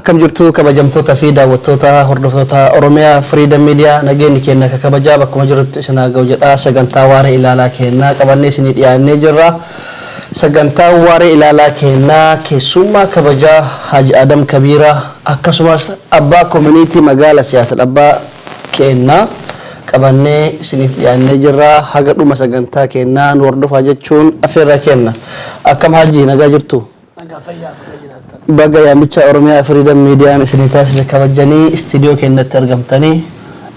Akkam jirtu, kabajamtoota fi daawwattoota, hordoftoota Oromiyaa Freedom Media? Nageenyi keenya akka kabajaa bakkuma jirrutti isin haa ga'u jedha. Sagantaa waaree ilaalaa kennaa qabannee isinii dhiyaannee jirra. Sagantaa waaree ilaalaa kennaa keessummaa kabajaa Haji Adam Kabiiraa, akkasumas abbaa community magaala Siyaatil, abbaa kennaa qabannee isiniif dhiyaannee jirra. Haga dhuma sagantaa kennaa nu hordofaa jechuun affeerraa kenna. Akkam Haji, nagaa jirtu? Nagaa, fayyaa, baga jiraattan. Baga yaamicha Oromiyaa Freedom Miidiyaan isinii taasise kabajanii istiidiyoo keenyatti argamtanii.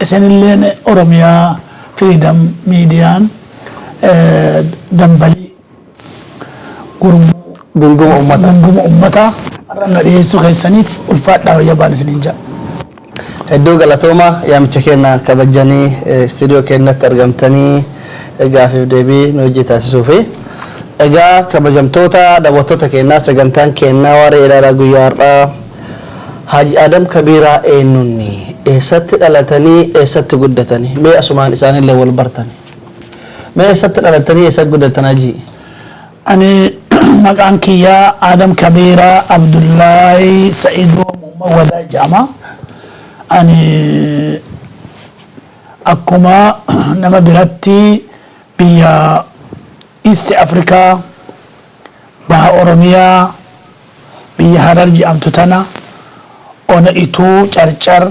Isinilleen Oromiyaa Freedom Miidiyaan dambalii gurmuu gunguma uummataa. Gunguma uummataa har'a na dhiyeessuu keessaniif ulfaadhaa, wayya baan isiniin jedha. Hedduu galatooma, yaamicha keenya kabajanii istiidiyoo keenyatti argamtanii gaafiif deebii nu hojii taasisuufi. Egaa kabajamtoota daawwattoota keenyaa, sagantaan keenyaa waaree ilaalaa guyyaa har'aa Haji Adam Kabiiraa eenyunni, eessatti dhalatanii, eessatti guddatanii, mee asumaan isaanillee wal bartani. Mee eessatti dhalatanii, eessatti guddatan, Hajii? Ani maqaan kiyyaa Adam Kabiiraa Abdullaahi Sa'idoo Muhammad Wadaa jedhama. Ani akkuma nama biratti biyya East Afrikaa, baha Oromiyaa, biyya Harar jedhamtu tana, ona Ituu Carcar,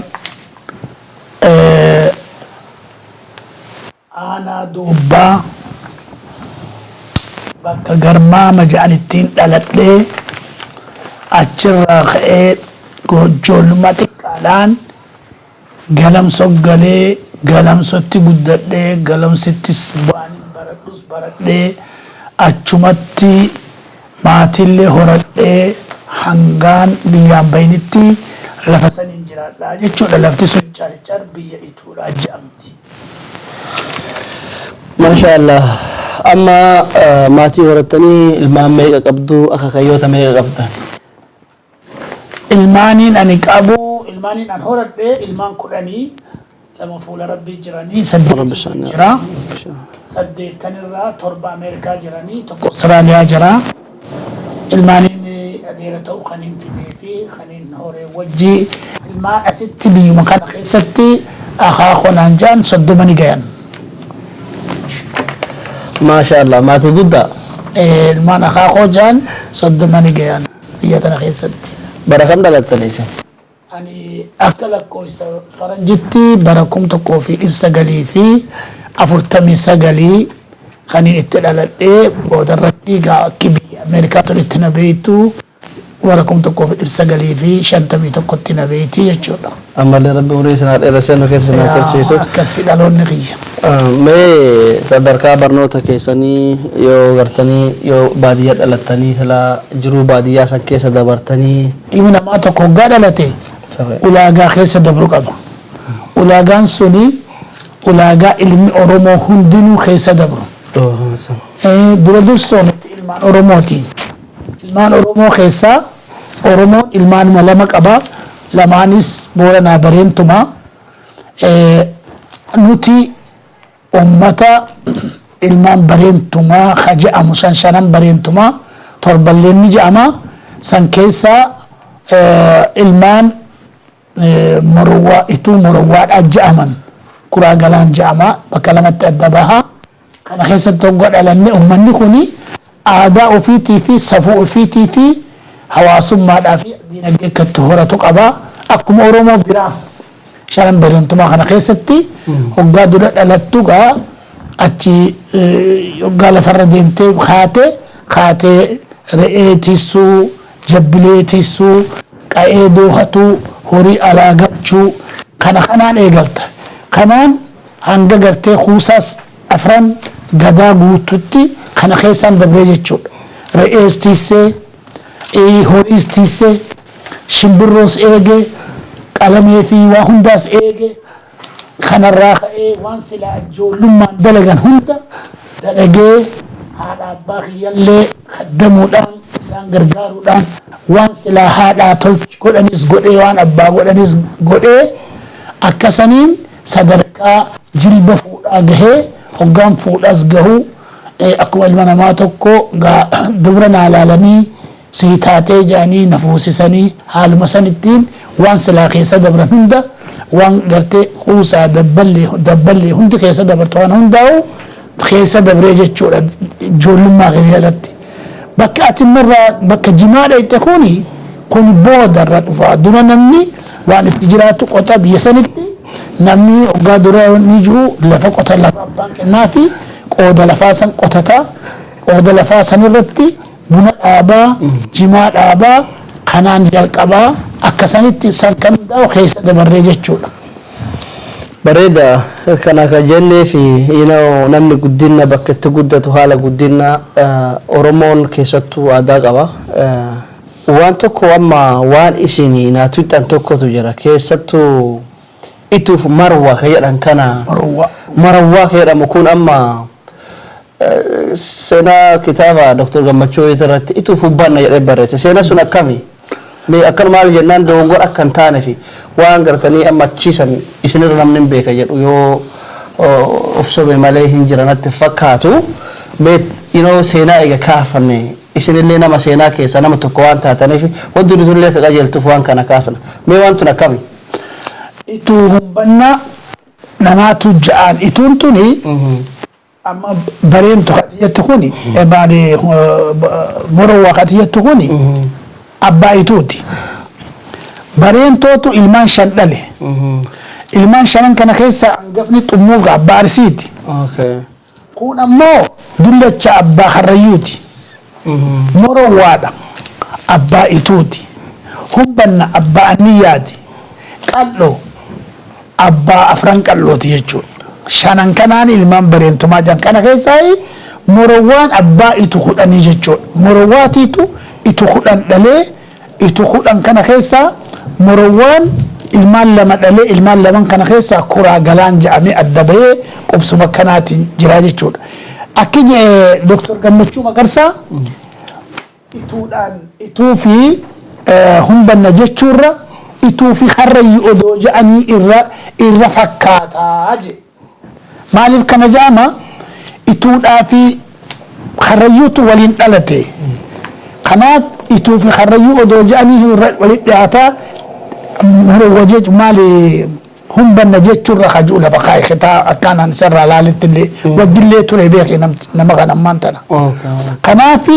aanaa Doobbaa, bakka Garmaama jedhanittiin dhaladhee, achirraa ka'ee ijoollummaa xiqqaadhaan Galamso galee, Galamsotti guddadhee, Galamsittis waan baradhus baradhee, achumatti maatiillee horadhee, hangaan biyyaan bahinitti lafa saniin jiraadhaa jechuudha. Lafti sun Carcar, biyya Ituudhaa jedhamti. Maasha Allah. Amma maatii horattanii, ilmaan meeqa qabdu, akaakayyoota meeqa qabdan? Ilmaaniin ani qabu, ilmaaniin an horadhe ilmaan 12 fuula Rabbii jiranii, saddeetu jira. Saddeettanirraa torba Ameerikaa jiranii, tokko Austraaliyaa jira. Ilmaaniin adeera ta'u kan hin fidee fi kan hin horee wajji ilmaan asitti biyyuma kana keessatti akaakoo naan jedhan 30 ni gayan. Maasha Allah, maatii guddaa. Ilmaan akaakoo jedhan 30 ni gayan biyya tana keessatti. Bara kam dhalattanii isin? Ani akka lakkoofsa faranjitti bara 1949 kan itti dhaladhee, boodarratti gaa akki biyya Ameerikaa tun itti na beektu bara 1951tti na beekti jechuudha. Ammallee Rabbi umurii isin haa dheeressee nu keessa isin haa tursiisu. Akkasi dhaloonni kiyya. Mee sadarkaa barnoota keessanii yoo gartanii, yoo baadiyyaa dhalattanii, silaa jiruu baadiyyaa san keessa dabartanii. Ilmi namaa tokko hoggaa dhalate ulaagaa keessa dabru qaba. Ulaagaan suni ulaagaa ilmi Oromoo hundinuu keessa dabru. Dura dursoo nuti ilmaan Oromooti. Ilmaan Oromoo keessaa Oromoon ilmaanuma lama qaba. Lamaanis Booranaa Bareentuma. Nuti ummata ilmaan Bareentumaa ka je'amu san, shanan Bareentumaa, torballeen ni je'ama. San keessaa ilmaan Morowwaa, Ituu Morowwaadhaa je'aman, Kuraa Galaan je'ama, bakka lamatti adda baha. Kana keessatti hogga dhalanne, ummanni kuni aadaa ofiitii fi safuu ofiitii fi hawaasummaadhaa fi diinagdee akka itti horatu qaba. Akkuma Oromoo biraa shanan Bareentumaa kana keessatti hoggaa dura dhalattu gaa achi hoggaa lafarra deemtee kaate kaatee re'ee tiisuu, jabbilee tiisuu, qa'ee doohatuu, horii alaa galchuu, kana kanaan eegalta. Kanaan hanga gartee kuusaas afran gadaa guututti kana keessaan dabree jechuudha. Re'ees tiissee, horiis tiissee, shimbirroos eegee, qalamee fi waa hundaas eegee, kanarraa ka'ee waan silaa ijoollummaan dalagan hunda dalagee, haadha abbaa kiyyallee kaddamuudhaan, isaan gargaaruudhaan, waan silaa haadhaa tolch godhanis godhee, waan abbaa godhanis godhee, akkasaniin sadarkaa jilba fuudhaa gahee. Hoggaan fuudhaas gahuu, akkuma ilma namaa tokko dubra naa laalanii. Sii taatee jedhanii na fuusisanii, haaluma sanittiin waan silaa keessa dabran hunda, waan gartee kuusaa dabballee dabballee hundi keessa dabartu waan hundaa'u keessa dabree jechuudha ijoollummaa kiyya irratti. Bakka ati irraa bakka jimaa dhayxe kuni kun booda irra dhufa. Dura namni waan itti jiraatu qota. Biyya sanitti namni waggaa dura ni jiru lafa qota, lafa abbaan kennaa fi qooda lafaa san qotata. Qooda lafaa san irratti buna dhaabaa, jimaa dhaabaa, kanaan jalqabaa akka sanitti san kan hundaa'u keessa dabarree jechuudha. Bareeda. Kana kan jennee fi namni guddina bakka itti guddatu, haala guddina Oromoon keessattuu aadaa qaba. Waan tokko amma waan isin naatu hixan tokkotu jira, keessattuu ituuf marwa ka jedhan kana. Marwaa. Marawwaa ka jedhamu kun amma seenaa kitaaba Dr. Gammachuu irratti ituuf hubbanna jedhee barreesse. Seenaa sun akkami? Mee akkana maal jennaan dogongora akka hin taane fi waan gartanii amma achiisan isinirra namni hin beeka jedhu yoo of sobe malee hin jiranatti fakkaatu. Mee seenaa eega kaafanne, isinillee nama seenaa keessa nama tokko waan taataniif, wanti nuti akka qajeeltuuf waan kana kaasna. Mee waan tun akkami? Ituu humbannaa namaatu ja'aan ituun tuni amma bareentu kati jettu kuni, maali, morowwa kati jettu kuni abbaa ituuti. Bareentootu ilmaan shan dhale. Ilmaan shanan kana keessa hangafni Xummuuga abbaa Arsiiti. Kun ammoo Dullacha abbaa Karrayyuuti. Morowwaadha abbaa Ituuti. Humbanna abbaa Anniyyaati. Qal'oo abbaa Afran Qal'ooti jechuudha. Shanan kanaan ilmaan bareentumaa jan kana keessaa Morowwaan abbaa itu 10 jechuudha. Morowwaatiitu itu 10 dhalee, itu 10 kana keessaa Morowwaan ilmaan lama dhalee, ilmaan laman kana keessaa Kuraa Galaan jedhamee adda bahee qubsuma kanaatiin jira jechuudha. Akki Dr. Gammachuu Magarsaa ituudhaan ituu fi humbanna jechuurra ituu fi Karrayyu odoo jedhanii irra fakkaataa jedhe. Maaliif kana jedhama? Ituudhaa fi Karrayyuutu waliin dhalate. Kanaaf ituu fi Karrayyuu odoo jedhanii irra walitti dhiyaataa, morowwa jechuun maali, humbanna jechuurra kajuu lafa kaa'e kitaa akkaanaan isarraa laaletti illee wajjillee ture beeke nama kana ammaan tana. Kanaaf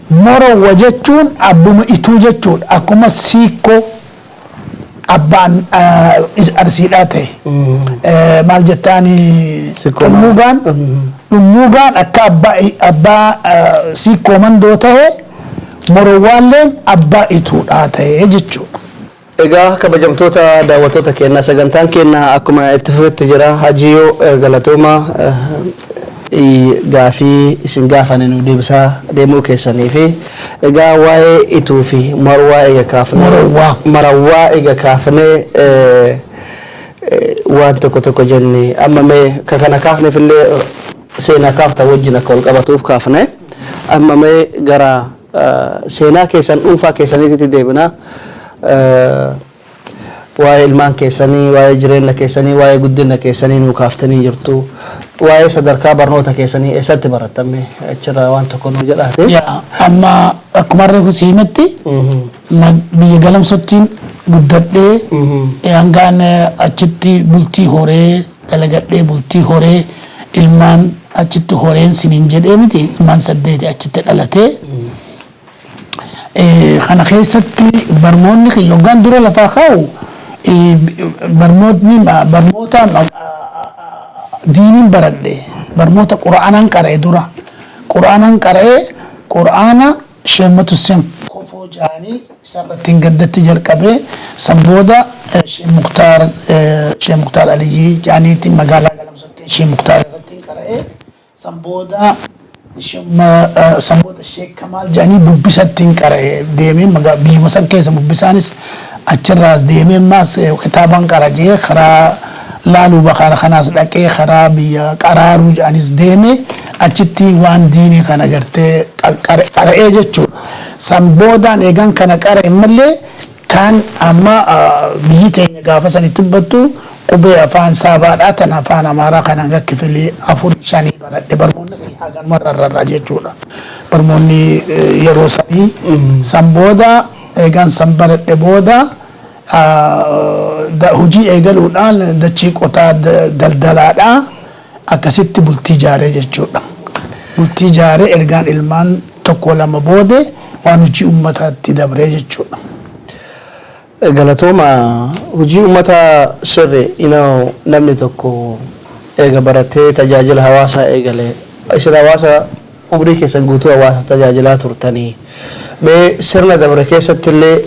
morowwa jechuun abbuma ituu jechuudha. Akkuma Siikkoo abbaan Arsiidhaa ta'e. Maal jettaani? Siikkoo. Dhummuugaan akka abbaa Siikkoo Mandoo ta'e, morowwaalleen abbaa ituudhaa ta'e jechuudha. Egaa kabajamtoota daawwattoota keenyaa, sagantaan keenya akkuma itti fufetti jira. Hajiyoo, galatooma gaafii isin gaafane nu deebisaa deemuu keessanii fi egaa waa'ee ituu fi marwaa eega kaafne, Marawwaa. Marawwaa eega kaafne, waan tokko tokko jenne. Amma mee ka kana kaafneef illee seenaa kaafta wajjin akka wal qabatuuf kaafne. Amma mee gara seenaa keessan dhuunfaa keessaniitti deebina. Waa'ee ilmaan keessanii, waa'ee jireenya keessanii, waa'ee guddina keessanii nuu kaaftanii jirtu. Waa'ee sadarkaa barnoota keessanii eessatti barattame, achirraa waan tokko nuu jedhaate. Yaa, amma akkuma reefu si himetti biyya Galamsottiin guddadhee, hangaan achitti bultii horee dalagadhee, bultii horee ilmaan achitti horeen siniin jedhee miti, ilmaan saddeeti achitti dhalatee. Kana keessatti barnoonni kiyya hoggaan dura lafaa kaa'u barnootni barnoota diiniin baradhe, barnoota Qura'aanaan qara'e. Dura Qura'aanaan qara'e, Qura'aana Sheemmatu Sen Kofoo jaanii isarratti hin gaddatti jalqabee, san booda Sheekh Muktaar Aliyyii jaaniitti magaalaa Galamsootti Sheekh Muktaar irratti hin qara'e. San booda Sheek Kamaal jedhanii bubbisatti hin qara'e. Deemee biyyuma san keessa bubbisaanis achirraas deemee maas kitaaban qara jee karaa laaluu bakaara kanaas dhaqee, karaa biyya qaraaruu jedhanis deemee achitti waan diinii kana gartee qara'ee jechuudha. San boodaan eegan kana qara'e malee kan amma biyyi teenya gaafa sanitti dubbattu qubee afaan Saabaadhaa tan afaan Amaaraa kan hanga kifilii afurii shanii baradhe. Barnoonni kiyya haganuma rarrarra jechuudha. Barmoonni yeroo sanii san booda eegaan san baradhe booda hojii eegaluudhaan dachii qotaa, daldalaadhaa, akkasitti bultii jaaree jechuudha. Bultii jaaree ergaan ilmaan tokko lama boode waan hojii ummataatti dabree jechuudha. Galatooma. Hojii uummataa sirri namni tokko eega baratee tajaajila hawaasaa eegale, isin hawaasa umrii keessan guutuu hawaasa tajaajilaa turtanii, mee sirna dabre keessatti illee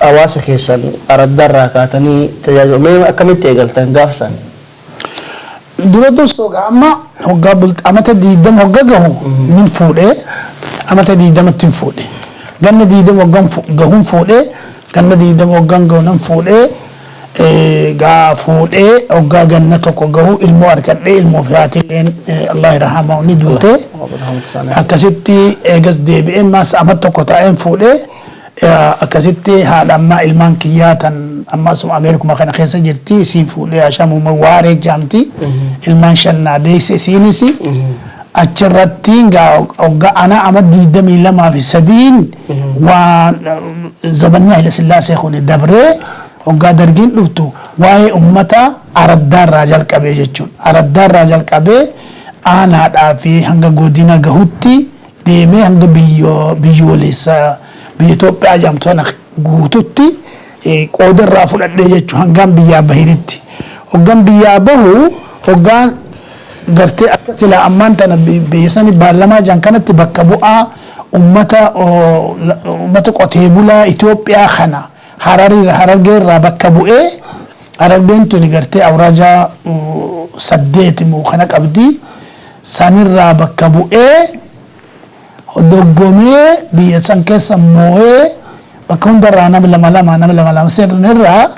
hawaasa keessan araddaarraa kaatanii tajaajilu, mee akkamitti eegaltan gaafsan? Dura dursoo amma hoggaa amata 20 hogga gahu nin fuudhee, amata 20tti hin fuudhe. Ganna 20 hoggan gahuun fuudhee, ganna 20 hoggan gahu nan fuudhee. Gaa fuudhee hoggaa ganna tokko gahu ilmoo harkadhee, ilmoo fi haatilleen Allah irhamaa ni duute. Akkasitti eegas deebi'ee maas amata tokko taa'een fuudhee, akkasitti haadha ammaa ilmaan kiyyaa tan amma asuma Ameerikuma kana keessa jirti isiin fuudhee, Ashamuma Waaree jaamti, ilmaan shan naa deesse isiinis. Achirratti gaa hoggaa ana ama 22 fi 3n waan zabanni Haile Sillaasee kun dabree hoggaa Dargiin dhuftu waa'ee ummata araddaarraa jalqabee jechuudha. Araddaarraa jalqabee aanaadhaa fi hanga godina gahutti deemee hanga biyyoolessa biyya Itoophiyaa jedhamtu sana guututti qooda irraa fudhadhee jechuudha hangaan biyyaa bahinitti. Hoggaan biyyaa bahu hoggaan gartee akka silaa ammaan tana biyya sani baarlamaa jiran kanatti bakka bu'aa ummata qotee bulaa Itoophiyaa kana Hararii Harargee irraa bakka bu'ee. Harargeen tuni gartee awraajaa saddeeti moo kana qabdi, sanirraa bakka bu'ee doggomee biyya san keessa moo'ee, bakka hundarraa nama lama lama, nama lama lama sirnirraa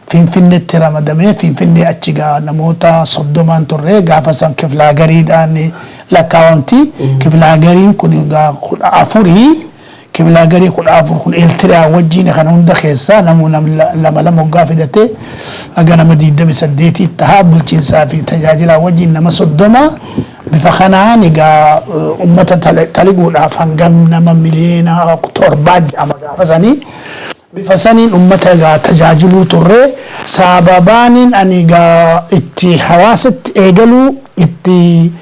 Finfinneetti ramadamee, Finfinnee achi gaa namoota 30n turre. Gaafa san kiflaagariidhaan lakkaawamti. Kiflaagariin kun gaa 14, kiflaagarii 14 kun Eertiriyaa wajjin kan hunda keessaa namuu lama lama hoggaa fidate haga nama 28 tahaa, bulchiinsaa fi tajaajilaa wajjin nama 30. Bifa kanaan egaa ummata taliguudhaaf hangam nama miliyoona 7 jedhama gaafa sanii. Bifa saniin ummata egaa tajaajiluu turre. Sababaaniin ani egaa itti hawaasatti eegaluu, itti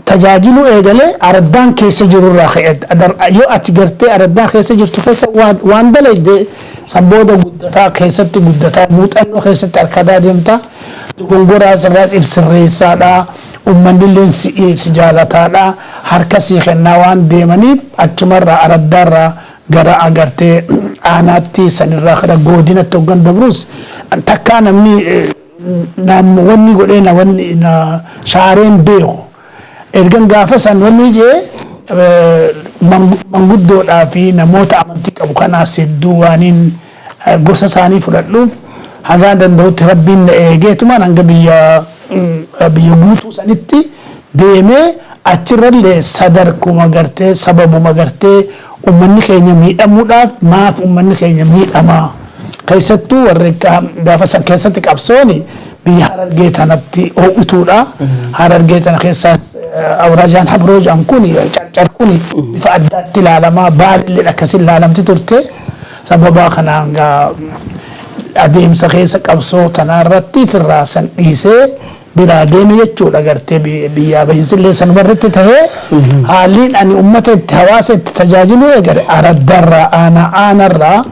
tajaajiluu eegalee araddaan keessa jirurraa ka'e. Yoo ati gartee araddaa keessa jirtu keessa waan dalagde san booda guddataa keessatti guddataa, muuxannoo keessatti harkataa deemta, dogongoraa sirraas ibsirreessaadha, uummanni illee si jaalataadha, harka sii kennaa waan deemaniif achumarraa araddaarraa gara agartee aanaatti, sanirraa gara godinatti hoggan dabrus takkaa namni wanni godhee na wanni na shaareen beeku. Ergan gaafa san wanni jee manguddoodhaa fi namoota amantii qabu kanaas hedduu waaniin gosa isaanii fudhadhuuf hangaan danda'utti Rabbiin na eegeetumaan hanga biyya guutuu sanitti deemee, achirrallee sadarkuma gartee sababuma gartee ummanni keenya miidhamuudhaaf, maaf ummanni keenya miidhamaa, keessattuu warri gaafa san keessatti qabsooni biyya Harargee tanatti ho'utuudha. Harargee tana keessaas awraajaan Habroo jedhan kun, Carcar kun bifa addaatti ilaalamaa, Baalillee akkasiin ilaalamti turte. Sababa kanaan gaa adeemsa keessa qabsoo tanaarratti firraa san dhiisee biraa deeme jechuudha. Gartee biyyaa bahinsillee sanuma irratti tahee, haalliin ani ummata itti hawaasa itti tajaajilu eegale araddarraa, aanaa aanarraa,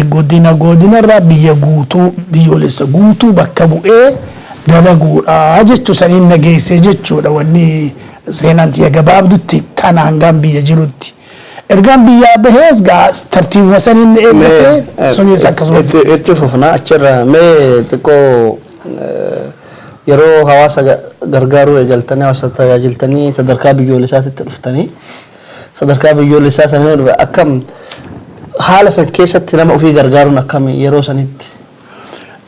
godina godinarraa, biyya guutuu, biyyoolessa guutuu bakka bu'ee dalaguudha jechuu saniin nageessee jechuudha. Wanni seenaan tiyya gabaabdutti tana hangaan biyya jirutti. Ergaan biyyaa bahees gaa tartiibuma saniin na eeggatee sunis akkasuma. Itti fufna achirra. Mee xiqqoo yeroo hawaasa gargaaruu eegaltanii, hawaasa tajaajiltanii, sadarkaa biyyoolessaatti dhuftanii, sadarkaa biyyoolessaa sanii dhufe, akkam haala san keessatti nama ofii gargaaruun akkam yeroo sanitti?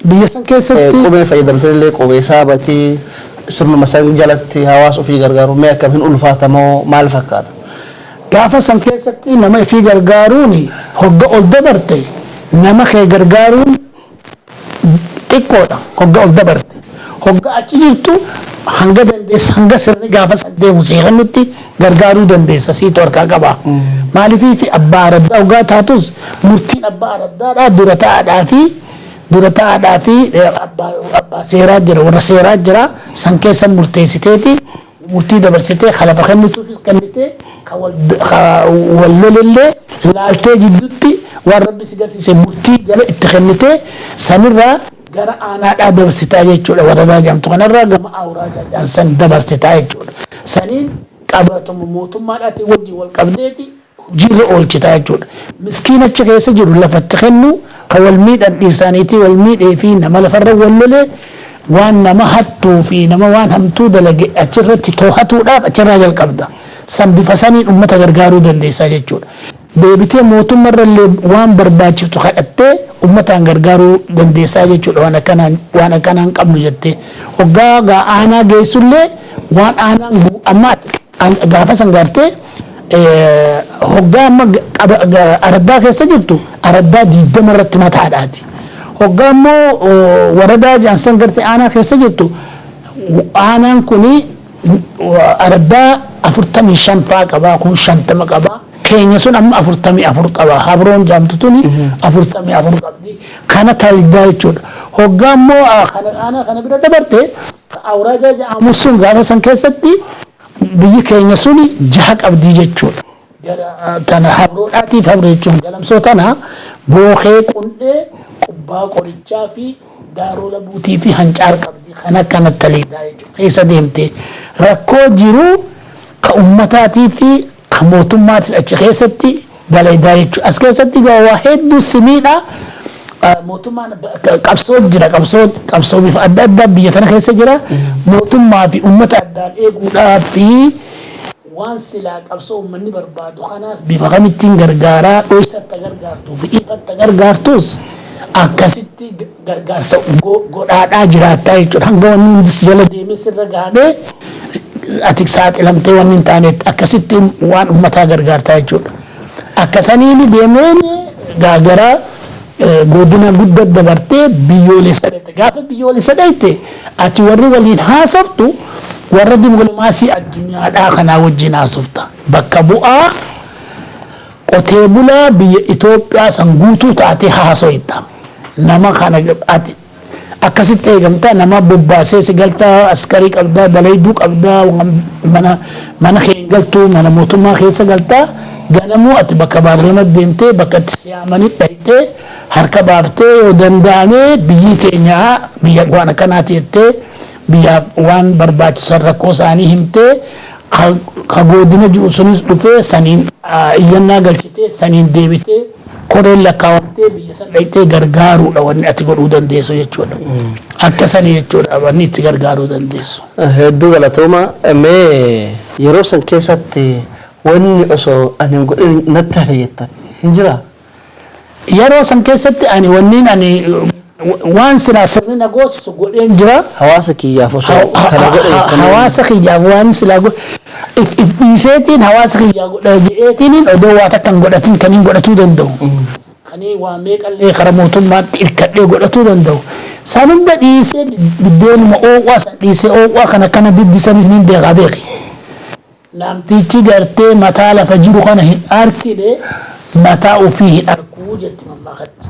Biyya san keessatti Qubee fayyadamtanillee, qubee saabatii sirnuma san jalatti hawaasa ofii gargaaruun mee akkam, hin ulfaatamoo, maal fakkaata? Gaafa san keessatti nama ifii gargaaruun hogga ol dabarte nama kee gargaaruun xiqqoodha hogga ol dabarte. Hogga achi jirtu Hanga dandeessa, hanga sirni gaafa san deemu sii kennutti gargaaruu dandeessa, siitu harkaa qaba. Maaliifii abbaa araddaa hoggaa taatus murtiin abbaa araddaadhaa dura taa'aadhaa fi abbaa seeraa jira, warra seeraa jira, san keessa murteessiteeti murtii dabarsitee kalafa kennituufis kennitee, ka wal lolellee laaltee jidduutti waan Rabbi si garsiise murtii jala itti kennitee sanirraa gara aanaadhaa dabarsitaa jechuudha. Waradaa jedhamtu kanarraa gama awuraa jedhan san dabarsitaa jechuudha. Saniin qabatamu mootummaadhaatiin wajjin wal qabdeeti hojiirra oolchitaa jechuudha. Miskiin achi keessa jiru lafatti kennu, kan wal miidhan dhiirsaaniitii wal miidhee fi nama lafarra wal lolee, waan nama hattuu fi nama waan hamtuu dalage achirratti to'atuudhaaf achirraa jalqabda. San bifa saniin uummata gargaaruu dandeessaa jechuudha. Deebitee mootummaarrallee waan barbaachiftu kadhattee uummataan gargaaruu dandeessaa jechuudha. Waan akkanaan qabnu jettee. Hoggaa gaa aanaa geessullee waan aanaan amma gaafa san gartee hoggaa amma araddaa keessa jirtu araddaa 20 irratti mataadhaati. Hoggaa immoo waradaa jaansan gartee aanaa keessa jirtu, aanaan kuni araddaa 45 faa qabaa, kun 50 qabaa. Keenya sun amma 44 qaba. Habroon jaamtu tuni 44 qabdi. Kana talidaa jechuudha. Hoggaa immoo kana aanaa kana bira dabarte, awraajaa jedhamu sun gaafa san keessatti biyyi keenya suni jaha qabdii jechuudha. Tana habroodhaatiif habro jechuun Galamsoo tana, Bookee, Qundhee, Qubbaa Qorichaa fi Daaroo Labuutii fi Hancaar qabdi. Kana akkana taliidaa jechuudha. Keessa deemtee rakkoo jiru ka ummataatii fi ka mootummaatis achi keessatti dalaydaa jechuudha. As keessatti waa hedduu simiidha. Mootummaan qabsoo jira, qabsoo bifa adda addaa biyya tana keessa jira. Mootummaa fi ummata addaan eeguudhaa fi waan silaa qabsoo uummanni barbaadu kanaas bifa kamittiin gargaaraa, dhoysatti gargaartuu fi ifatti gargaartus akkasitti gargaarsa godhaadhaa jiraattaa jechuudha. Hanga wanni hundi si jala deemee sirra gahamee ati saaxilamtee wanni hin taanetti akkasitti waan uummataa gargaartaa jechuudha. Akkasaniin deemeen gaagaraa godina guddaa dabartee biyyoolessa dhayte. Gaafa biyyoolessa dhayte ati warri waliin haasoftu warra diplomaasii addunyaadhaa kanaa wajjin haasofta. Bakka bu'aa qotee bulaa biyya Itoophiyaa san guutuu taatee haasoyta. Nama kana ati akkasitti eegamtaa, nama bobbaasee si galtaa, askarii qabdaa, dalayduu qabdaa, mana kee hin galtuu, mana mootummaa keessa galtaa. Ganamuu ati bakka baarlama deemtee, bakka itti siyaamanii dhaytee harka baaftee, yoo danda'ame biyyi teenyaa biyya waan akkanaati jettee, biyyaaf waan barbaachisan rakkoo isaanii himtee, ka godina jiru sunis dhufee saniin iyyannaa galchitee, saniin deebitee koreen lakkaawamtee biyya san dhayxee gargaaruudha wanni ati godhuu dandeessu jechuudha. Akka sanii jechuudha wanni itti gargaaruu dandeessu. Hedduu galatooma. Mee yeroo san keessatti wanni osoo ani hin godhin natti hafe jettan hin jiraa? Yeroo san keessatti ani wanniin ani waan silaa sirni na goosisu godheen jira. Hawaasa kiyyaaf osoo kana godhe jettanii. Hawaasa kiyyaaf waan silaa if dhiiseetiin hawaasa kiyyaa godha jedheetiin odoo waa takka hin godhatin kaniin godhatuu danda'u. Kanii waa meeqallee karaa mootummaatti hirkadhee godhatuu danda'u. San hunda dhiisee biddeenuma oowwaa san dhiisee oowwaa kana akkana diddisanis niin beekaa beeki. Namtichi gartee mataa lafa jiru kana hin arkine mataa ofii hin arkuu jetti mammaakatti.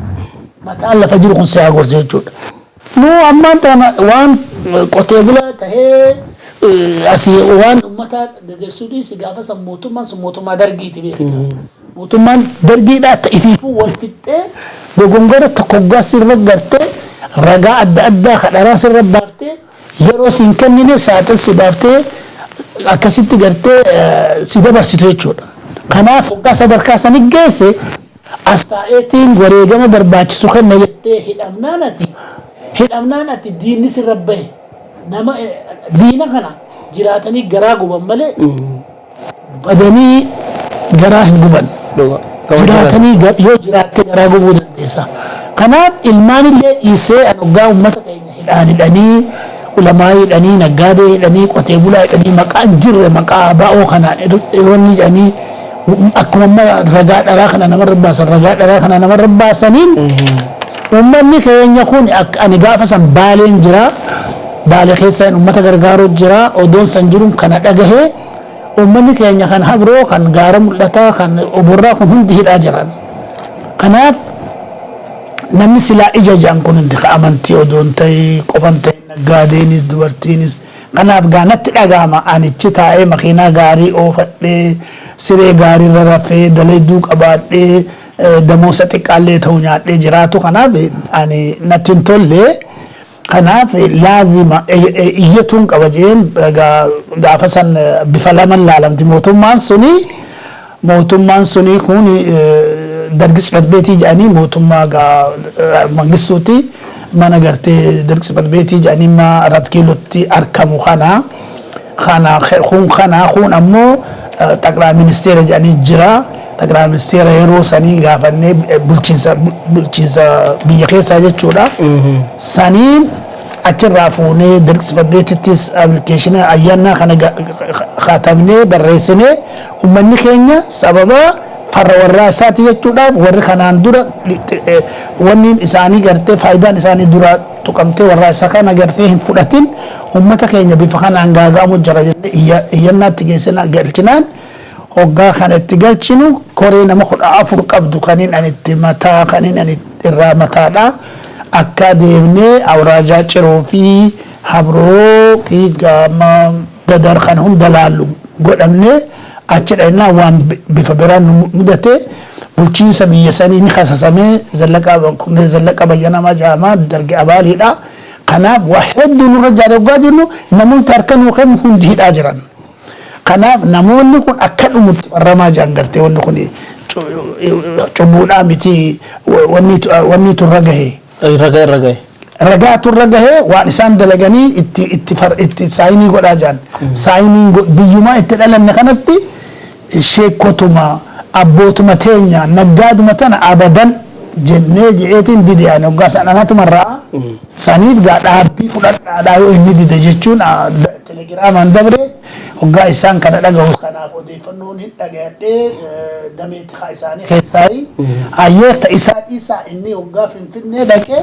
Mataan lafa jiru kun si haa gorsu jechuudha. Nu ammaan tana waan qotee bulaa tahee asii waan ummata deeggarsuu dhiisi, gaafa san mootummaan sun mootummaa Dargiiti beekta. Mootummaan Dargiidhaa ta ifiifuu wal fixxee, dogongora tokko hoggaa sirra gartee ragaa adda addaa kadharaa sirra baaftee yeroo siin kennine saaxil si baaftee akkasitti gartee si dabarsitu jechuudha. Kanaaf hoggaa sadarkaa sani geesse as taa'eetiin wareegama barbaachisu kenna jettee hidhamnaan ati diinni sirra bahe, nama diina kana jiraatanii garaa guban malee badanii garaa hin guban. Jiraatanii yoo jiraatte garaa gubuu dandeessa. Kanaaf ilmaan illee dhiisee an hoggaa uummata keenya hidhaan hidhanii, ulamaa hidhanii, naggaadee hidhanii, qotee bulaa hidhanii, maqaan jirre maqaa abaa'oo kanaan wanni jedhanii akkuma amma ragaa dharaa kana namarra baasan, ragaa dharaa kana namarra baasaniin uummanni keenya kun akka ani gaafa san Baaleen jira. Baale keessa uummata gargaaruu jira. Odoon san jiruun kana dhagahee, uummanni keenya kan Habroo, kan Gaara Mul'ataa, kan Oborraa kun hundi hidhaa jiran. Kanaaf namni silaa ija ja'an kun hundi ka amantii odoon ta'e qofan ta'e, naggaadeenis, dubartiinis. Kanaaf gaa natti dhaga'ama, anichi taa'ee makiinaa gaarii oofadhee, siree gaarii irra rafee, dalayduu qabaadhee, damoosa xiqqaallee ta'u nyaadhee jiraatu. Kanaaf ani natti hin tolle. Kanaaf laazima iyyatuun qaba jeen. Gaafa san bifa laman laalamti mootummaan suni. Mootummaan suni kun Dargi ጽሕፈት ቤት jedhanii, mootummaa Mangistuuti. Mana gartee Dargi ጽሕፈት ቤት jedhanii ma Arat Kiilootti argamu kana kun kana kun ammoo ጠቅላይ ministeera jedhanii jira. ጠቅላይ ministeera yeroo sanii gaafannee, bulchiinsa biyya keessaa jechuudha. Saniin achirraa fuunee Dargi ጽሕፈት beetittis application ayyaannaa kana katabnee barreessinee, uummanni keenya sababa farra warraa isaati jechuudhaaf, warri kanaan dura wanni isaanii gartee faayidaan isaanii dura tuqamtee warraa isa kana gartee hin fudhatin, ummata keenya bifa kanaan gaaga'amu jira jennee iyyannaatti geessina. Galchinaan, hoggaa kana itti galchinu, koree nama 14 qabdu kaniin ani itti mataa, kaniin ani irraa mataadha, akka deemnee awraajaa Ciroo fi Habroo fi Gaama Dadar kan hunda laallu godhamne. Achi dhaqnaa waan bifa biraan nu mudate. Bulchiinsa biyya sanii ni kasasamee, Zallaqaa Bayyanamaa jedhama, Darge abaaliidha. Kanaaf waa hedduu nurra jaale. Hoggaa jennu namoonni harka nuu kennu hundi hidhaa jiran. Kanaaf namoonni kun akka dhumutti farramaa jiran, gartee wanni kun cubbuudhaa miti, wanni turra gahe. Ragaa irra gahe. Ragaa turra gahee, waan isaan dalaganii itti saayinii godhaa jiran. Saayiniin biyyumaa itti dhalanne kanatti sheekotuma, abbootuma teenya, naggaaduma tana abadan jennee je'eetiin dide. Ani hoggaa san anatuma irraa saniif gaa dhaabbii fudhadhaadhaa yoo inni dide jechuun telegiraamaan dabre. Hoggaa isaan kana dhagahu, kanaaf odeeffannoon hin dhagayadhee damee tikaa isaanii keessaayi hayyee ta isaa dhiisaa. Inni hoggaa Finfinnee dhaqee,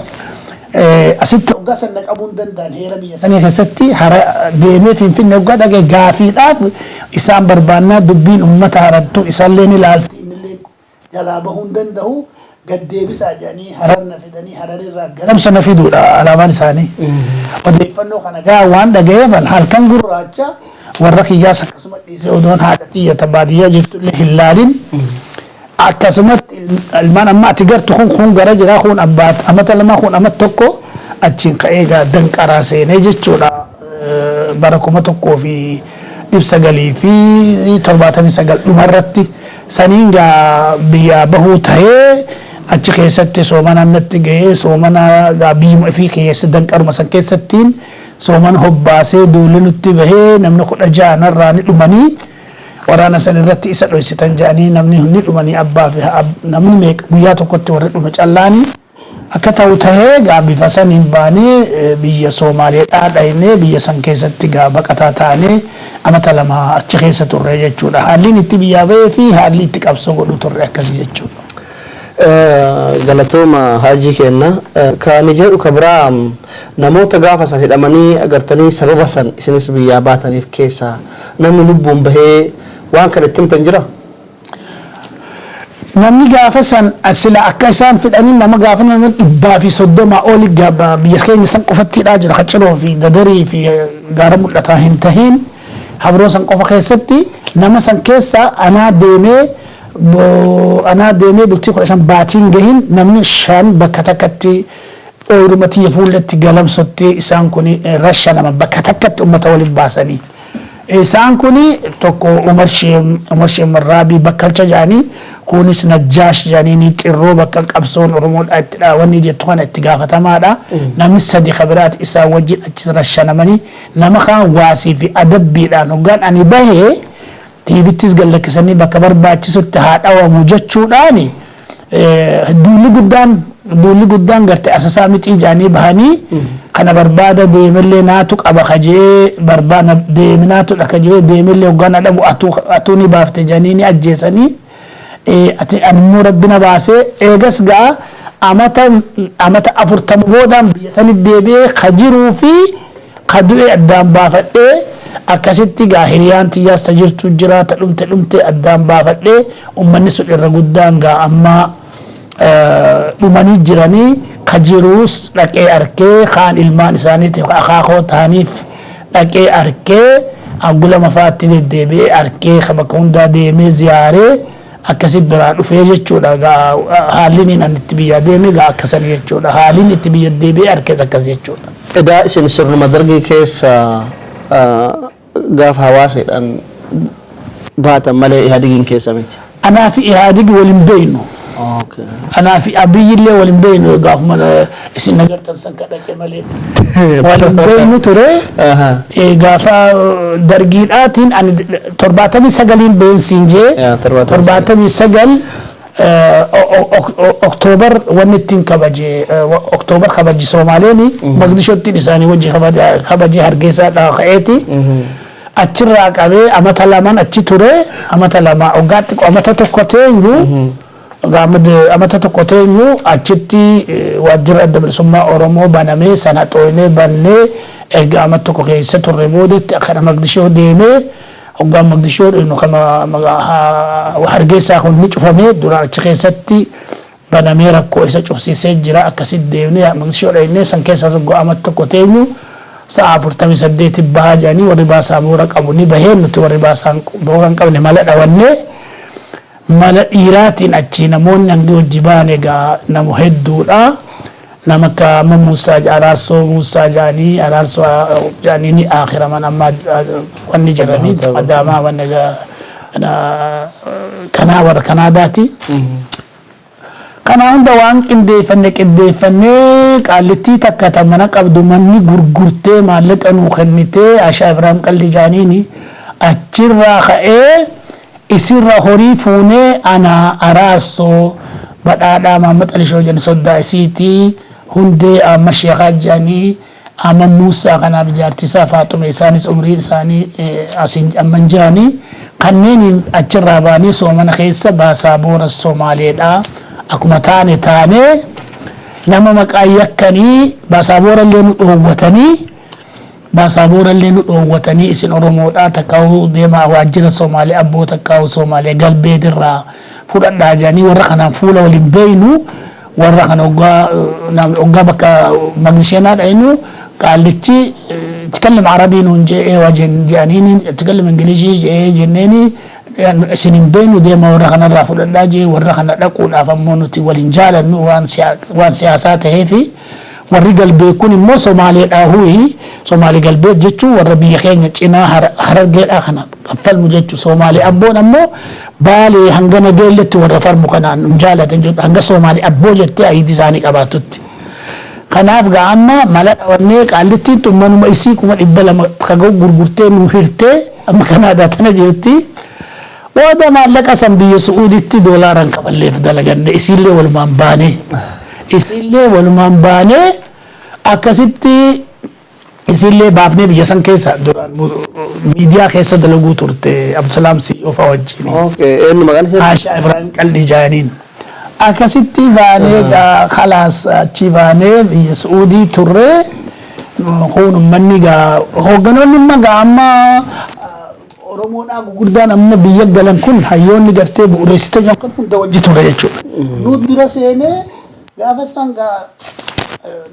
asitti hoggaa san qabuu hin danda'an heera biyya sanii keessatti. Hara deemee Finfinnee hoggaa dhaqee, gaafiidhaaf isaan barbaannaa, dubbiin ummata Harartuu isaallee ni laalti, innillee jalaa bahuu hin danda'u, gaddeebisaa jedhanii Harar na fidanii, Hararirraa Galamsa na fiduudha alaabaan isaanii. Odeeffannoo kana gaa waan dhagayeefan halkan gurraacha warra kiyyaas akkasuma dhiisee, odoon haadha tiyyata baadiyyaa jirtullee hin laalin, akkasumatti ilmaan amma ati gartu kun kun gara jira, kun abbaa amata 2, kun amata 1, achiin ka'ee gaa danqaraa seenee jechuudha. Bara 1979 dhumarratti saniin gaa biyyaa bahuu tahee, achi keessatti soomana natti gahee, soomana gaa biyyuma ifii keessa danqaruma san keessattiin soomana hobbaasee, duulli nutti bahee, namni 16 narraa ni dhumanii. Waraana san irratti isa dhoysitan jedhanii namni ni dhumanii, abbaa fi namni meeqa guyyaa tokkotti warri dhume callaanii akka ta'u tahee, gaa bifa saniin baanee biyya Soomaaleedhaa dhaynee, biyya san keessatti gaa baqataa taanee amata 2 achi keessa turre jechuudha. Haalli itti biyyaa bahee fi haalli itti qabsoo godhu turre akkasii jechuudha. Galatooma, haajii kenna. Kan jedhu ka biraa, namoota gaafa san hidhamanii agartanii sababa san isinis biyyaa baataniif keessaa namni lubbuun bahee waan kana itti himtan jira? Namni gaafa san sila akka isaan fidhanii, nama gaafa nama 130 oli biyya keenya san qofatti hidhaa jira. Ciroo fi Dadarii fi Gaara Mul'ataa hin tahin, Habroo san qofa keessatti nama san keessa anaa deemee bultii 15 baatiin gahin namni shan bakka takkatti ooyiruma tiyya fuulletti Galamsotti isaan kun rasha nama bakka takkatti ummata waliin baasanii. Isaan kun tokko Umar Sheemarraabii Bakkalcha jedhanii, kunis Najjaash jedhanii, ni Qirroo bakka qabsoon Oromoodha itti wanni jettu kana itti gaafatamaadha. Namni sadi kabiraati isaan wajjin achi rashanamanii, nama kaan waasii fi adabbiidhaan hoggaan ani bahee tiibittis gallakkisanii bakka barbaachisutti haa dhawamu jechuudhaani, duulli guddaan garte asasaa mixii jedhanii bahanii kana barbaada deemellee naatu qaba kajee barbaada deeminaatu dha kajee deemellee hoggaan dhabu atuu ni baafte jedhanii ni ajjeesanii. Ati animmoo rabbi na baasee, eegas ga'a amata 40 boodaan biyya sanitti deebi'ee ka jiruu fi Ka du'e addaan baafadhee, akkasitti gaa hiriyaan tiyyaas ta jirtu jira, ta dhumte dhumte addaan baafadhee, ummanni sun irra guddaan gaa amma dhumanii jiranii. Ka jiruus dhaqee arkee, kaan ilmaan isaaniitiif akaakoo ta'aniif dhaqee arkee, aggula mafaatti deddeebi'ee arkee, ka bakka hundaa deemee ziyaaree akkasi biraa dhufee jechuudha. Gaa haalli ani itti biyyaa deeme gaa akkasanii jechuudha. Haalli itti biyya deebi'ee arkees akkas jechuudha. Edaa isin sirnuma Dargii keessa gaafa hawaasaadhaan baatan malee Ihaadigiin keessa miti. Anaa fi Ihaadigi waliin beeynu. Anaa fi Abiyyillee waliin beeynu, gaafuma isin agartan san kadhaqe malee. Waliin beeynu ture. Gaafa Dargiidhaatiin ani 79n beensiin jee, 79 Oktoobar wanni ittiin kabaje, Oktoobar kabaji Soomaaleeni, Maqdishottiin isaanii wajji kabaje, Hargeysaadhaa ka'eeti. Achirraa qabee amata laman achi ture, amata 2 waggaatti amata tokko teenyu, amata tokko teenyu achitti waajjira Adda Bilisummaa Oromoo banamee sana xooynee bannee, erga amata tokko keessa turre boodetti kana Maqdishoo deemee, hoggaan Maqdishoo dhufnu kama Hargeysaa kun ni cufamee, duraan achi keessatti banamee rakkoo isa cufsiisee jira. Akkasitti deemnee Maqdishoo dhaynee, san keessaa hoggaa amata tokko teenyu sa'a 48 bahaa jedhanii, warri baasaa boora qabu ni bahee, nuti warri baasaa boora hin qabne mala dhawannee, mala dhiiraatiin achii namoonni hangi hojii bahan egaa namu hedduudha. Nama akka amma Muusaa, Araarsoo Muusaa jedhanii, Araarsoo jedhanii ni akhiraman amma wanni jedhanii Adaamaa wanni egaa kanaa warra Kanaadaati. Kana hunda waan qindeeffanne qindeeffannee, qaallittii takka ta mana qabdu manni gurgurtee maallaqa nuu kennitee, Ashaa Ibraahim Qalli jaaniini, achirraa ka'ee isirra horii fuunee, ana, Araarsoo, Badhaadhaa Maamad Alishoo jedhan, soddaa isiitii, Hundee amma Sheekaa jedhanii, amma Muusaa kanaaf jaartisaa Faaxume, isaanis umriin isaanii asiin amma hin jiranii, kanneen achirraa baanee soomana keessa baasaa boora Somaaleedha. Akkuma taane taanee nama maqaa yakkanii baasaa boora illee nu dhoowwatanii, baasaa boora illee nu dhoowwatanii, isin Oromoodha, takkaa'uu deemaa waajjira Somaalee abboo, takkaa'uu Somaalee galbeetirraa fudhadhaa jedhanii. Warra kanaan fuula waliin beeynu. Warra kana hoggaa bakka Maqdisheenaa dhaynu, qaallichi "تكلم عربي" nuun jee, "Eewa" jedhaniini, "تكلم إنجليزي" jee jenneeni, "Isin hin beeynu, deema warra kanarraa fudhadhaa" jee. Warra kana dhaquudhaaf ammoo nuti waliin jaalannu waan siyaasaa taheefi, warri galbee kun immoo Somaaleedhaa huyi. Somaalee galbee jechuun warra biyya keenya cinaa Harargeedhaa kana kan falmu jechuu. Somaalee abboon ammoo Baalee hanga Nageelletti warra falmu kanaan hin jaalatan jechuudha, hanga Somaalee abboo jettee ayidii isaanii qabaatutti. Kanaaf gaa amma mala dhawannee, qaallittiin tun manuma isii 200,000 kaga'u gurgurtee nu hirtee amma Kanaadaa tana jirti. Booda maallaqa san biyya Su'uuditti doolaaraan kaballeef dalaganne, isiillee walumaan baanee. Isiillee walumaan baanee, akkasitti isiillee baafnee biyya san keessa duraan miidiyaa keessa dalaguu turte Abdusalaam Siyyoo fa'aa wajjin. Okay, eenyu maqaan ishee? Haashaa Ibrahim Qaldii jaaniin. Akkasitti baanee gaa khalaas achi baanee biyya Su'uudii turre. Kun uummanni gaa hoogganoonni imma gaa amma Oromoodhaa gurguddaan amma biyya galan kun, hayyoonni gartee bu'uureessitoota kan hunda wajji ture jechuudha. Nu dura seenee gaafa isaan gaa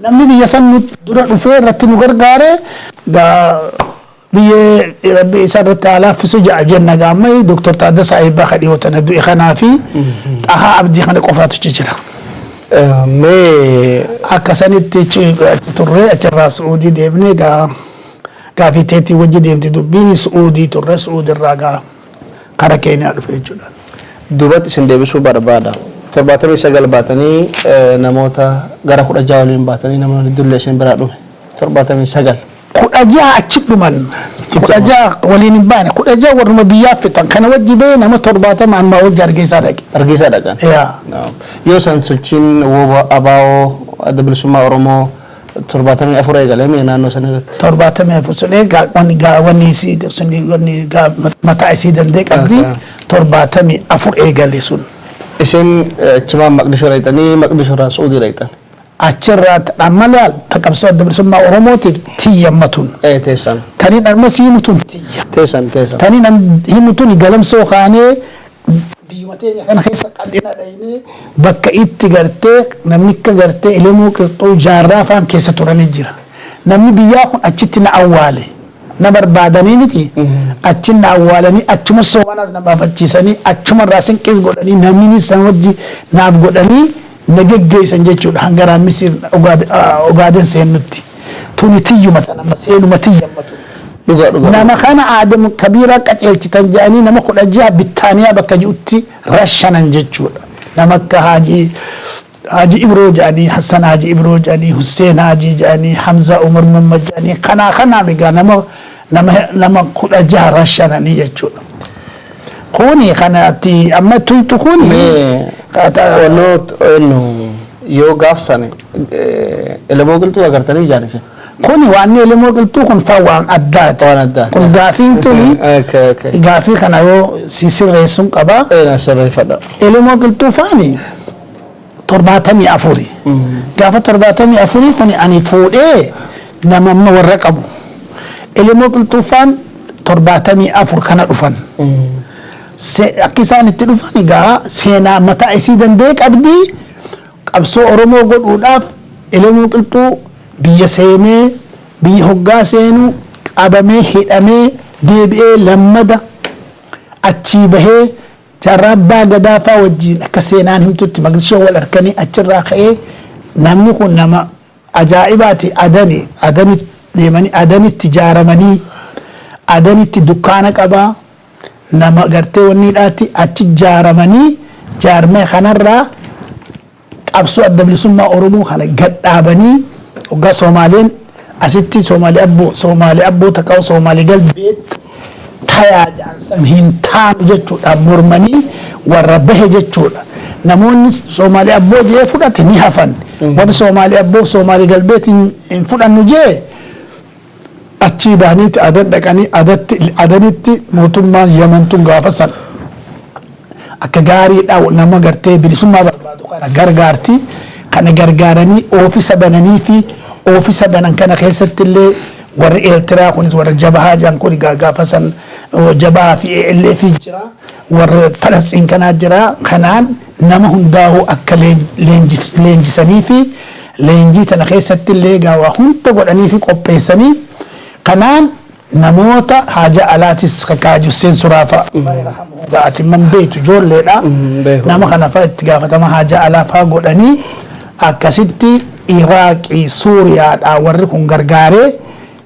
namni biyya san nu dura dhufee irratti nu gargaare gaa biyyee Rabbi isa irratti haa laaffisu ja'a jenna. Gaa amma Dooktar Taaddasaa Eebbaa ka dhiyoo tana du'e kanaa fi Xahaa Abdii kana qofaatu jira. Mee Akka sanitti achi turre, achirraa Su'uudii deemnee, gaa gaafii teetii wajji deemti dubbiin, Su'uudii turre, Su'uudirraa gaa kara Keeniyaa dhufe jechuudha. Duubatti isin deebisuu barbaada. 79 baatanii, namoota gara 16 waliin baatanii, namoonni dullee isin biraa dhume. 79. 16 achi dhuman. 16 waliin hin baane. 16 warruma biyyaaf fixan. Kana wajji bahee nama 70 ammaa wajji Hargeysaa dhaqe. Hargeysaa dhaqan. Yaa. Yoo san sochiin WBO, ABO, Adda Bilisummaa Oromoo 74 eegalee mee naannoo sana irratti? 74 sun egaa wanni gaa wanni isii sun wanni gaa mataa isii danda'e qabdi. 74 eegale sun. Isin chimaan Maqdishoo dhaqxanii, Maqdishoo irraa Suudii dhaqxan. Achirraa ammalaa qabsoo adda bilisummaa Oromootiif tiyyammatuun. Teessan. Taniin amma si himutuun tiyya. Teessan teessan. Taniin an himutuun galamsoo kaanee biyyuma teenya kana keessa qal'ina dhaynee bakka itti gartee namni akka gartee Elemoo Qilxuu Jaarraa faan keessa turanii jira. Namni biyyaa kun achitti na awwaale. Na barbaadanii miti. Achi na awwaalanii, achuma soomanaas na baafachiisanii, achumarraa sinqiis godhanii, namni san wajji naaf godhanii na geggeessan jechuudha hanga Raammisii Ogaaden seennutti. Tuni tiyyuma tana seenuma tiyyammatu. Dhugaa dhugaa. Nama kana Aadam Kabiiraa qaceelchitan jedhanii nama 16 Bittaaniyaa bakka ji'utti rashanan jechuudha. Nama akka Haaji Ibroo jedhanii, Hassan Haaji Ibroo jedhanii, Husseen Haajii jedhanii, Hamza Umar Muhammad jedhanii, kanaa kanaaf egaa nama 16 rashananii jechuudha. Kuni kanatti amma tuytu kuni. Mee onnoo yoo gaafsan Elemoo Qilxuu agartanii jaalise. Kuni waan Elemoo Qilxuu kun faa waan addaati. Waan addaati. Kun gaafiin tuni gaafii kana yoo si sirreessuun qaba. Na sirreeffadha. Elemoo Qilxuu faani 74. Gaafa 74 kun ani fuudhee nama amma warra qabu. Elemoo Qilxuu faan 74 kana dhufan. Akka isaan itti dhufan egaa seenaa mataa isii danda'e qabdi. Qabsoo Oromoo godhuudhaaf Elemoo Qilxuu biyya seenee, biyya hoggaa seenuu qabamee, hidhamee, deebi'ee lammada achii bahee Jaarraa Abbaa Gadaa faa wajjin akka seenaan himtutti Maqdishoo wal harkanii achirraa ka'ee namni kun nama ajaa'ibaati. Adani Adanitti deemanii, Adanitti ijaaramanii, Adanitti dukkaana qabaa, nama gartee wanniidhaatti achi ijaaramanii, jaarmee kanarraa qabsoo adda bilisummaa Oromoo kana gadhaabanii, hoggaa Soomaaleen asitti Soomaalee abboo, Soomaalee abboo takka Soomaalee galbeet tayaa jedhan san hin taanu jechuudha mormanii warra bahe jechuudha. Namoonni Soomaalee abboo jee fudhate ni hafan. Warri Soomaalee abboo Soomaalee galbeet hin fudhannu jee achii bahaniiti Adan dhaqanii, Adatti Adanitti mootummaan Yaman tun gaafa san akka gaariidha nama gartee bilisummaa barbaadu kana gargaarti. Kana gargaaranii oofisa bananii fi oofisa banan kana keessatti illee warri Eertiraa kunis, warra Jabahaa jedhan kun gaafa san Jabahaa fi ALF jira, warra Falasxiin kanaa jira. Kanaan nama hundaa'uu akka leenjisanii fi leenjii tana keessatti illee waa hunda godhanii fi qopheessanii, kanaan namoota haja alaatis kakaaji Hussein Suraafa ati man beektu ijoolleedha. Nama kana fa'a itti gaafatama haja alaa fa'aa godhanii, akkasitti Iraaqii Suuriyaadhaa warri kun gargaaree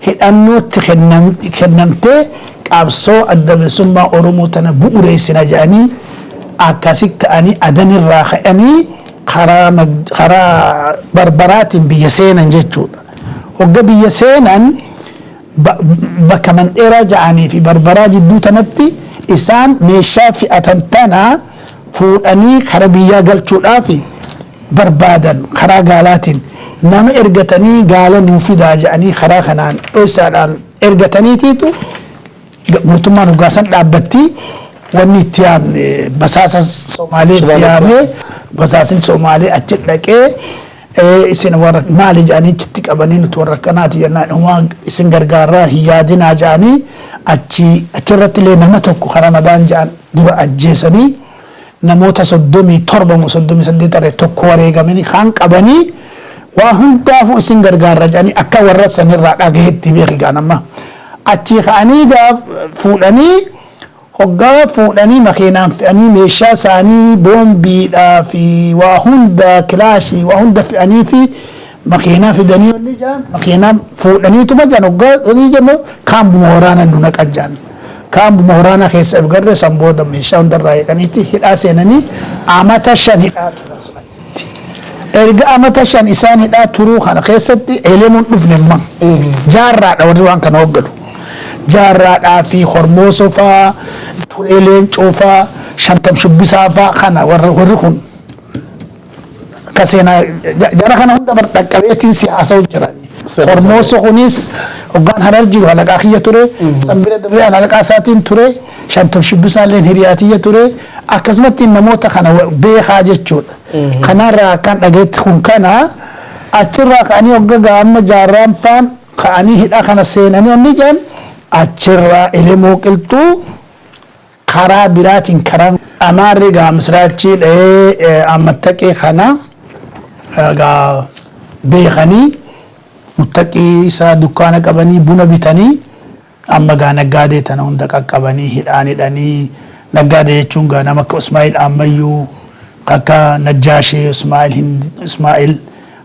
hidhannootti kennamtee, qabsoo adda bilisummaa Oromoo tana bu'uureessina jedhanii akkasi ka'anii Adanirraa ka'anii karaa Barbaraatiin biyya seenan jechuudha. Hogga biyya seenan bakka Mandheeraa ja'anii fi Barbaraa jidduu tanatti isaan meeshaa fe'atan tana fuudhanii kara biyyaa galchuudhaaf barbaadan. Karaa gaalaatiin nama ergatanii, gaala nuu fidaa jedhanii karaa kanaan dhoysaadhaan ergataniitiitu mootummaan hoggaasan dhaabbatti wanni itti yaamne basaasa Somaalee itti yaamee, basaasni Somaalee achi dhaqee, isin warra maali jedhanii achitti qabanii, nuti warra akkanaati jennaan, homaa isin gargaarraa hin yaadinaa jedhanii achi achirratti illee nama tokko karaa Ramadaan jedhan dura ajjeesanii, namoota 37 moo 38 irra tokko wareegamanii kaan qabanii, waa hundaafuu isin gargaarra jedhanii akka warra sanirraa dhagahetti beeki gaan amma achii ka'anii gaaf fuudhanii, hoggaa fuudhanii makiinaan fe'anii meeshaa isaanii boombiidhaa fi waa hunda, kilaashii waa hunda fe'anii fi makiinaa fidanii wanni jedhan makiinaa fuudhaniituma jedhan, hoggaa olii jennu kaambuma waraana nu naqan jedhan. Kaambuma waraanaa keessa if garree san booda meeshaa hundarraa eeganiiti hidhaa seenanii amata 5 hidhaa turan sun achitti. Erga amata 5 isaan hidhaa turuu kana keessatti Elemuun dhufne imma Jaarraadha warri waan kana hoogganu. Jaarraadhaa fi Hormoosoo faa, Turee Leencoo faa, Shantam Shubbisaa faa kana warri kun akka seenaa jara kana hunda bar dhaqqabeetiin si haasa'u jirani. Hormoosoo kunis hoggaan Harar jiru halaqaa kiyya ture. San bira dabree halaqaa isaatiin ture. Shantam Shubbisaa illee hiriyaa tiyya ture. Akkasumatti namoota kana beekaa jechuudha. Kanarraa akkan dhageetti kun kana Achirraa ka'anii hogga gaama Jaarraan faan ka'anii hidha kana seenanii inni jedhan, achirraa Elemoo Qilxuu karaa biraatiin, karaa Amaarri gaa Misiraachii dha'ee Ammattaqee kana gaa beekanii, muttaqii isaa dukkaana qabanii buna bitanii, amma gaa naggaadee tana hunda qaqqabanii hidhaan hidhanii. Naggaadee jechuun gaa nama akka Ismaa'il Ammayyuu, akka Najjaashee Ismaa'il,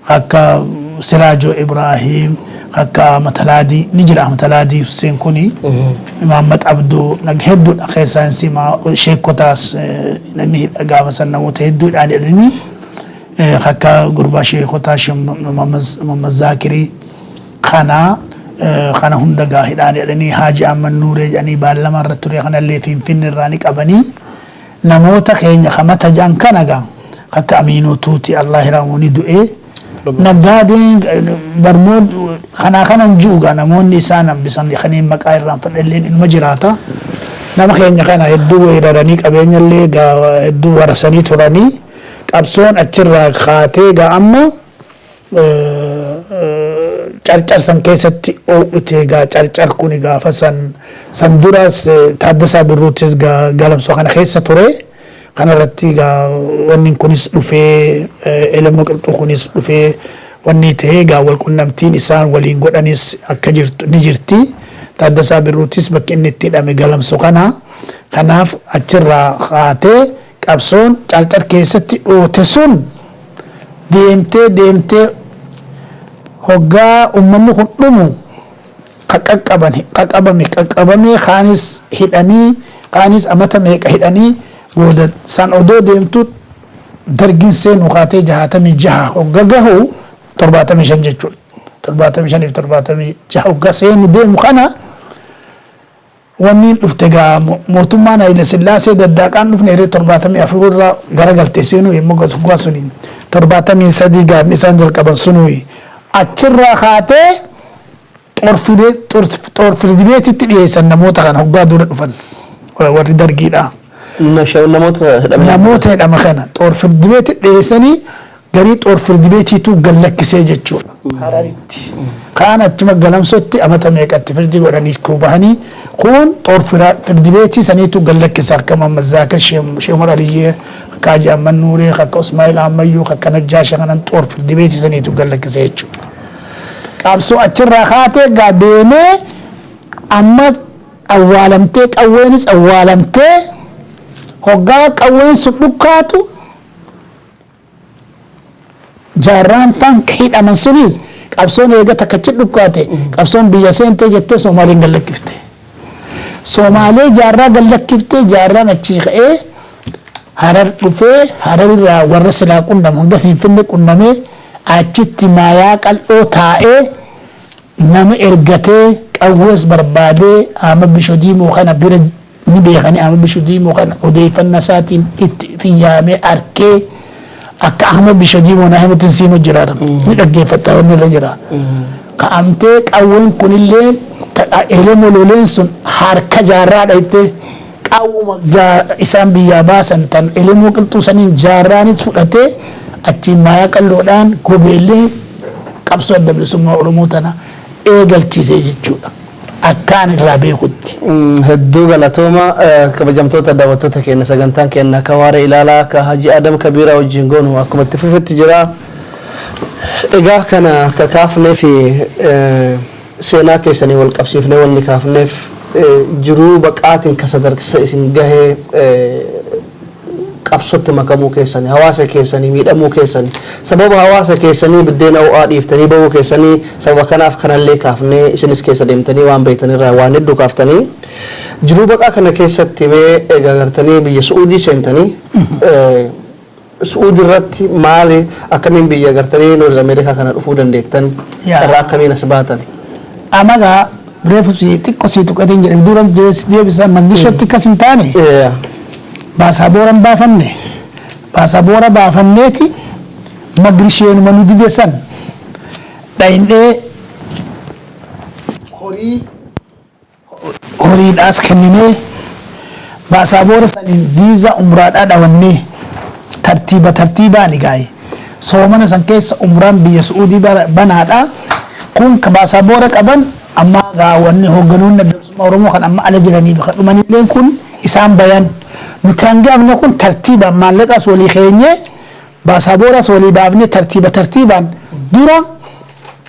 akka Siraajoo Ibraahim, akka Matalaadii ni jira. Matalaadii Hussein kuni, Imaammat Abduu, hedduudha keessaan sheekotaas namni hidha gaafa san namoota hedduudhaan hidhanii, akka gurbaa sheekotaa Muhammad Zaakirii kana hunda gaa hidhaan hidhanii. Haaji Ahmad Nuuree jedhanii baallama irra ture kanallee Finfinne irraa ni qabanii. Namoota keenya kamata jedhan kana gaa akka Amiinoo Tuuti, Allah hiramu, ni du'ee. Naggaadeen barmoon kanaa kanan ji'u gaa namoonni isaan hambisan kanneen maqaa irraan fadhalleen inuma jiraata. Nama keenya kana hedduu weeraranii, qabeenyallee gaa hedduu warasanii turanii. Qabsoon achirraa kaatee gaa amma Carcar san keessatti oo'ite. Gaa Carcar kuni gaafa san, san duras Taaddasaa Birruutis gaa Galamsoo kana keessa ture. Kanarratti gaa wanni kunis dhufee, Elemoo Qilxuu kunis dhufee, wanni ta'ee gaa walqunnamtiin isaan waliin godhanis akka jirtu ni jirti. Taaddasaa Birruutis bakki inni itti hidhame Galamsoo kana. Kanaaf achirraa kaatee qabsoon Carcar keessatti dhoote sun deemtee deemtee hoggaa ummanni kun dhumu qaqqaban qaqqabame qaqqabamee, kaanis hidhanii, kaanis amata meeqa hidhanii, booda san odoo deemtu dargin seenuu kaatee 66 hogga gahu, 75 jechuudha. 75f 76 hogga seenu deemu kana wanni dhufte gaa mootummaan Haile Sillaasee daddaaqaan dhufne hiree 74 irraa garagalte seenuu yommuu gasugaa suni 73 gaafni isaan jalqaban sunuyi achirraa kaatee xoor beetitti dhiyeessan namoota kana hoggaa dura dhufan warri dargiidha. Namoota hidhaman. Namoota hidhama kana xoor beetitti dhiyeessanii, garii xoor beetiitu gallakkisee jechuudha. Hararitti. Kaan achuma Galamsootti amata meeqatti firdi godhanii bahanii, kun xoor firdi beetii saniitu gallakkisa, akka Muhammad Zaakir, Sheekh Umar Aliyyee, akka Haji Ahmad Nuuree, akka Ismaa'il Ammayyuu, akka Najjaasha kanan xoor firdi beetii saniitu gallakkise jechuudha. Qabsoo achirraa kaatee gaa deemee amma awwaalamtee, qawweenis awwaalamtee, hoggaa qawween sun dhukkaatu Jaarraan faan hidhaman sunis qabsoon eega takkachi dhukkaate, qabsoon biyya seentee jettee Soomaaliin gallakkifte. Soomaalee Jaarraa gallakkiftee, Jaarraan achii ka'ee Harar dhufee, Hararirraa warra silaa qunnamu hunda Finfinne qunnamee, achitti Maayaa Qal'oo taa'ee nama ergatee qawwees barbaadee, Ahmad Bisho Diimoo kana bira ni beekanii, Ahmad Bisho Diimoo kana odeeffannaa isaatiin itti fiyyaamee arkee, akka Ahmad Bisho Diimoo naa himutti siima jira, ni dhaggeeffata wanni irra jira. Ka'amtee qawween kunillee Elemoo loleen sun harka Jaarraadha jettee, qawwuma isaan biyyaa baasan tan Elemoo Qilxuu saniin Jaarraanis fudhatee achiin Maayaa Qalloodhaan gobeellee qabsoo Adda Bilisummaa Oromoo tana eegalchiisee jechuudha. Akkaan irraa beekutti. Hedduu galatooma. Kabajamtoota daawwattoota keenya, sagantaan keenya akka waaree ilaalaa akka Haji Adam Kabiiraa wajjin goonu akkuma itti fufetti jira. Egaa kana akka kaafnee fi seenaa keessanii wal qabsiifnee wanni kaafneef, jiruu baqaatiin ka sadarkisa isin gahee, qabsotti makamuu keessanii, hawaasa keessanii miidhamuu keessanii, sababa hawaasa keessanii biddeena ho'aa dhiiftanii bahuu keessanii, sababa kanaaf kanallee kaafnee, isinis keessa deemtanii waan beektanirraa waan hedduu kaaftanii. Jiruu baqaa kana keessatti mee egaa gartanii biyya Su'uudii seentanii, Su'uudii irratti maali, akkamiin biyya gartanii North Ameerikaa kana dhufuu dandeettan, carraa akkamiin as baatan? Amagaa reefu si xiqqoo si tuqateen jedhe dura deebisa Maqdishootti akkas hin taane, baasaboora hin baafanne, baasaboora baafanneeti magrisheenuma nu dide san dhayindhee horii horiidhaas kenninee, baasaboora saniin viizaa umraadhaa dhawannee, tartiiba tartiibaan gaayi. Soomana san keessa umraan biyya Su'uudii banaadha. Kun ka baasaboora qaban amma gaa wanni hoogganoonni Adda Bilisummaa Oromoo kan amma ala jiranii fi kan dhumanilleen kun isaan bayan. Nuti hanga amna kun tartiibaan maallaqas walii keenyee, baasabooras walii baafnee, tartiiba tartiibaan dura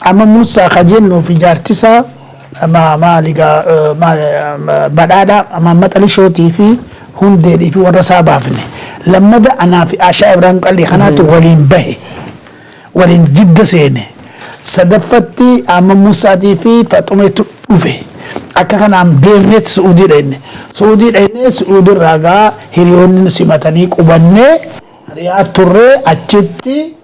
amma Muusaa ka jennuu fi jaartisaa maali gaa Badhaadha Maammat Alishootii fi Hundeedhii fi warra isaa baafne. Lammada anaa fi Ashaa Ibrahim Qalii kanaatu waliin bahe. Waliin Jidda seene. Sadaffatti amma Muusaatii fi Faxumeetu dhufe. Akka kanaan deemneet Su'uudii dhayne. Su'uudii dhaynee, Su'uudii irraa gaa hiriyoonni nu simatanii qubannee Riyaad turree. Achitti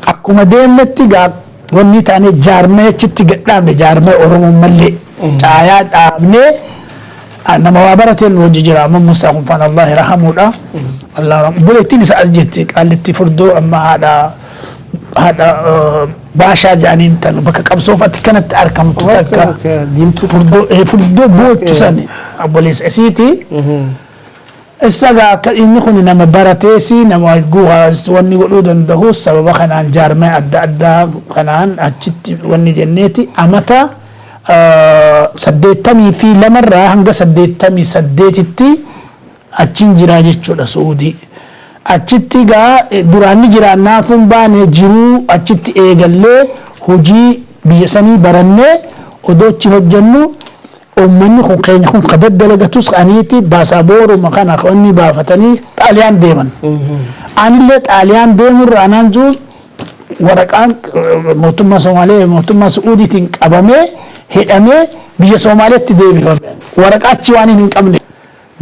akkuma deemnetti gaa wanni taane jaarmee achitti gad dhaabne, jaarmee Oromoo mallee caayaa dhaabnee, nama waa barateen nu hojii jira. Amma Musaa kun faan Allah rahamuudha. Allah buleettiin isa as jirti, Qaallitti Furdoo, amma haadha Baashaa jedhaniin, tan bakka qabsoofatti kanatti argamtu takka. Diimtuu. Furdoo, furdoo boochu san obboleessa isiiti. Isa gaa akka inni kun nama barateesi, nama wanni godhuu danda'u, sababa kanaan jaarmee adda addaa kanaan achitti wanni jenneeti amata 82rraa hanga 88tti achiin jiraa jechuudha Su'uudii. Achitti gaa duraan ni jiraannaafuun baane, jiruu achitti eegallee, hojii biyya sanii barannee, odoo achi hojjennu uummanni kun keenya kun ka daddalagatus aniiti baasabooruma kana wanni baafatanii Xaaliyaan deeman. Anillee Xaaliyaan deemurra anaan jiru waraqaan mootummaa Somaalee, mootummaa Su'uudiitiin qabamee, hidhamee, biyya Somaaleetti deebifame. Waraqaa achi waan hin qabne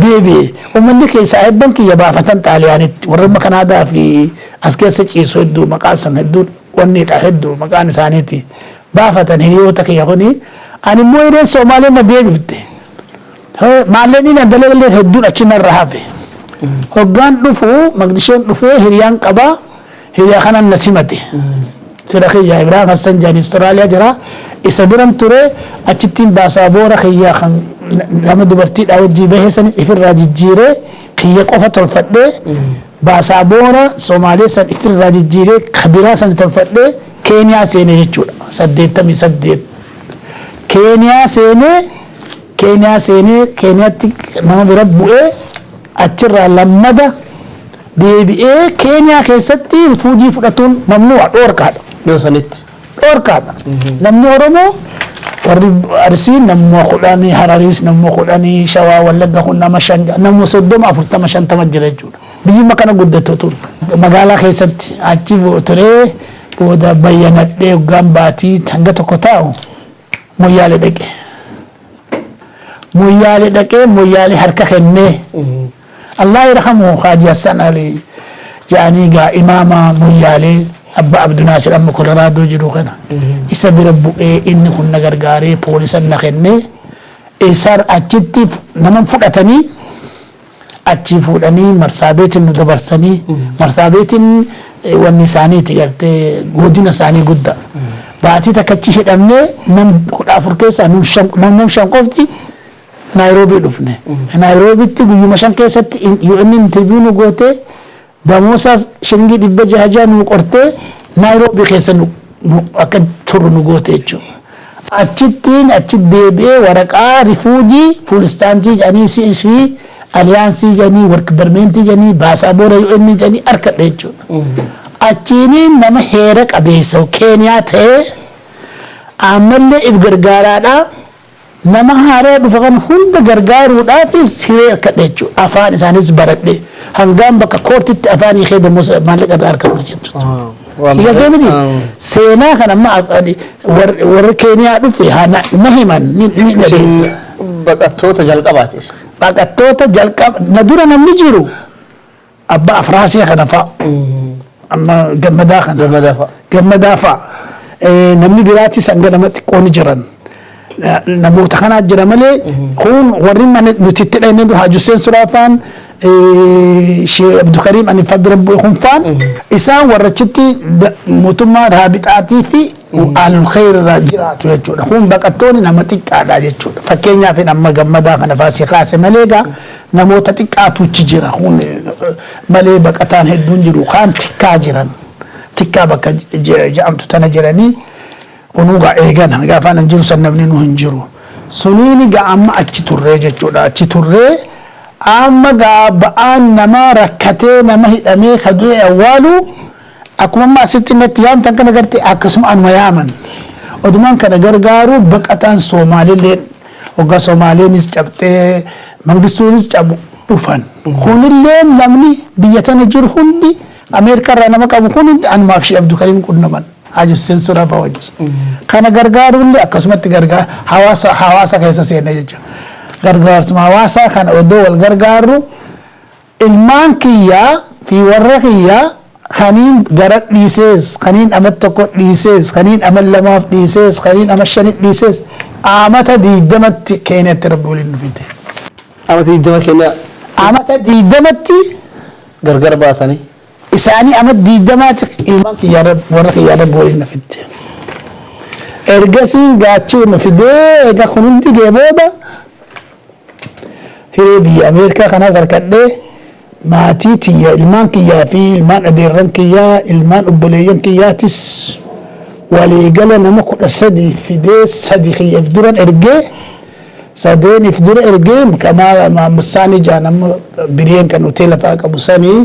deebi'e. Uummanni keessaa eebban kiyya baafatan Xaaliyaanitti, warra amma Kanaadaa fi as keessa ciisu hedduu, maqaa san hedduu wannidha, hedduu maqaan isaaniiti baafatan hiriyoota kiyya kuni. Ani immoo hireen Somaalee na deebifte. Maalleen inni dalagallee hedduun achi narra hafe. Hoggaan dhufu Maqdishoon dhufee hiriyaan qabaa, hiriyaa kanan na simate. Sira kiyya Ibrahim Hassan jedhani, Austraaliyaa jira. Isa biran ture. Achittiin baasaboora kiyya kan nama dubartiidhaa wajjii bahee sanis ifirraa jijjiiree, kiyya qofa tolfadhee, baasaboora Somaalee san ifirraa jijjiiree, kabiraa san tolfadhee Keeniyaa seene jechuudha. 88 Keeniyaa seenee, Keeniyaa seenee, Keeniyaatti nama bira bu'ee, achirraa lammada deebi'ee Keeniyaa keessatti refugee fudhatuun mamnu'a, dhoorkaadha. Yoo sanitti. Dhoorkaadha. Namni Oromoo warri Arsii namuma 10, Harariis namuma 10, Shawaa, Wallagga kun nama 5, nama 30, 40, 50 jira jechuudha. Biyyuma kana guddattu tun. Magaalaa keessatti achi turee, booda bayyanadhee hoggaan baatii hanga tokko taa'u Moyyaalee dhaqe. Moyyaalee dhaqee, Moyyaalee harka kennee, Allah yarhamu Haaji Hassan Ali jedhanii gaa imaama Moyyaalee, Abba Abdunaasir amma Kolaraadoo jiru kana, isa bira bu'ee, inni kun na gargaaree poolisan na kennee, isaan achitti nama fudhatanii, achii fuudhanii Marsaabeetiin nu dabarsanii. Marsaabeetiin wanni isaaniiti gartee godina isaanii guddaa. Baatii takka achi hidhamnee, nam 14 keessaa nam 5 qofti Naayiroobii dhufne. Naayiroobitti guyyuma 5 keessatti UN interview nu gootee, damoosaa shilingii 600 nu qortee, Naayiroobii keessa nu akka turru nu goote jechuudha. Achittiin achi deebi'ee waraqaa refugee full stampii jedhanii, CSV alien jedhanii, work permitii jedhanii, baasaboora UN jedhanii harkadhe jechuudha. Achiin nama heera qabeessa Keeniyaa ta'ee, ammallee if gargaaraadhaa nama haaraa dhufa kan hunda gargaaruudhaafis hiree harkadhe jechuudha. Afaan isaanis baradhe, hangaan bakka courtitti afaan hiikee dammoo maallaqa irraa harkadhu jechuudha. Si galtee miti? Seenaa kan amma warri Keeniyaa dhufe na himan ni dhageessa. Baqattoota jalqabaati. Baqattoota jalqaba. Na dura namni jiru abbaa Afraasee kana fa'a. Amma Gammadaa kana. Gammadaa fa'a. Gammadaa fa'a. Namni biraatis hanga nama xiqqoo ni jiran. Namoota kanaa jira malee kun warri mana nuti itti dhayne Haji Hussein Suraafaan Shee Abdulkariim ani fa bira bu'e kun faan isaan warra achitti mootummaa raabixaatii fi aalul khayr irraa jiraatu jechuudha. Kun baqattoonni nama xiqqaadha jechuudha. Fakkeenyaaf amma Gammadaa kana faa si kaase malee egaa namoota xiqqaatu achi jira. Kun malee baqataan hedduun jiru. Kaan tikkaa jiran. Tikkaa bakka jedhamtu tana jiranii kunuu gaa eegana gaafa anan jiru san namni nu hin jiru. Suniin gaa amma achi turree jechuudha. Achi turree amma gaa ba'aan namaa rakkatee nama hidhamee ka du'e awwaalu akkuma amma asitti natti yaamtan kana gartee akkasuma anuma yaaman. Odumaan kana gargaaru baqataan Soomaalillee hoggaa Soomaaleenis cabxee Mangistuunis cabu dhufan. Kunillee namni biyya tana jiru hundi Ameerikaa irraa nama qabu kun hundi anumaaf Shee Abdulkariim qunnaman. Haji Hussein Surafa wajji. Kana gargaaruullee akkasumatti gargaar hawaasa keessa seenne jechuudha. Gargaarsuma hawaasaa kana odoo wal gargaarru ilmaan kiyyaa fi warra kiyyaa kaniin gara dhiisees, kaniin amat tokko dhiisees, kaniin amat lamaaf dhiisees, kaniin amat shanit dhiisees amata 20tti Keeniyatti Rabbi waliin nu fide. Amata 20 Keeniyaa. Amata 20tti gargar baatanii. Isaanii amat 20ti ilmaan kiyyaa warra kiyyaa Rabbi waliin na fidde. Ergasiin gaachii na fidee egaa kun hundi ga'e booda hiree biyya Ameerikaa kanaas harkadhee maatii tiyya, ilmaan kiyyaa fi ilmaan adeerran kiyyaa, ilmaan obboleeyyan kiyyaatis waliigala nama 13 fidee sadi kiyyaaf duran ergee, sadeen if dura ergee kamaa Maammasaanii jaan amma biriyeen kan hoteela fa'aa qabu sanii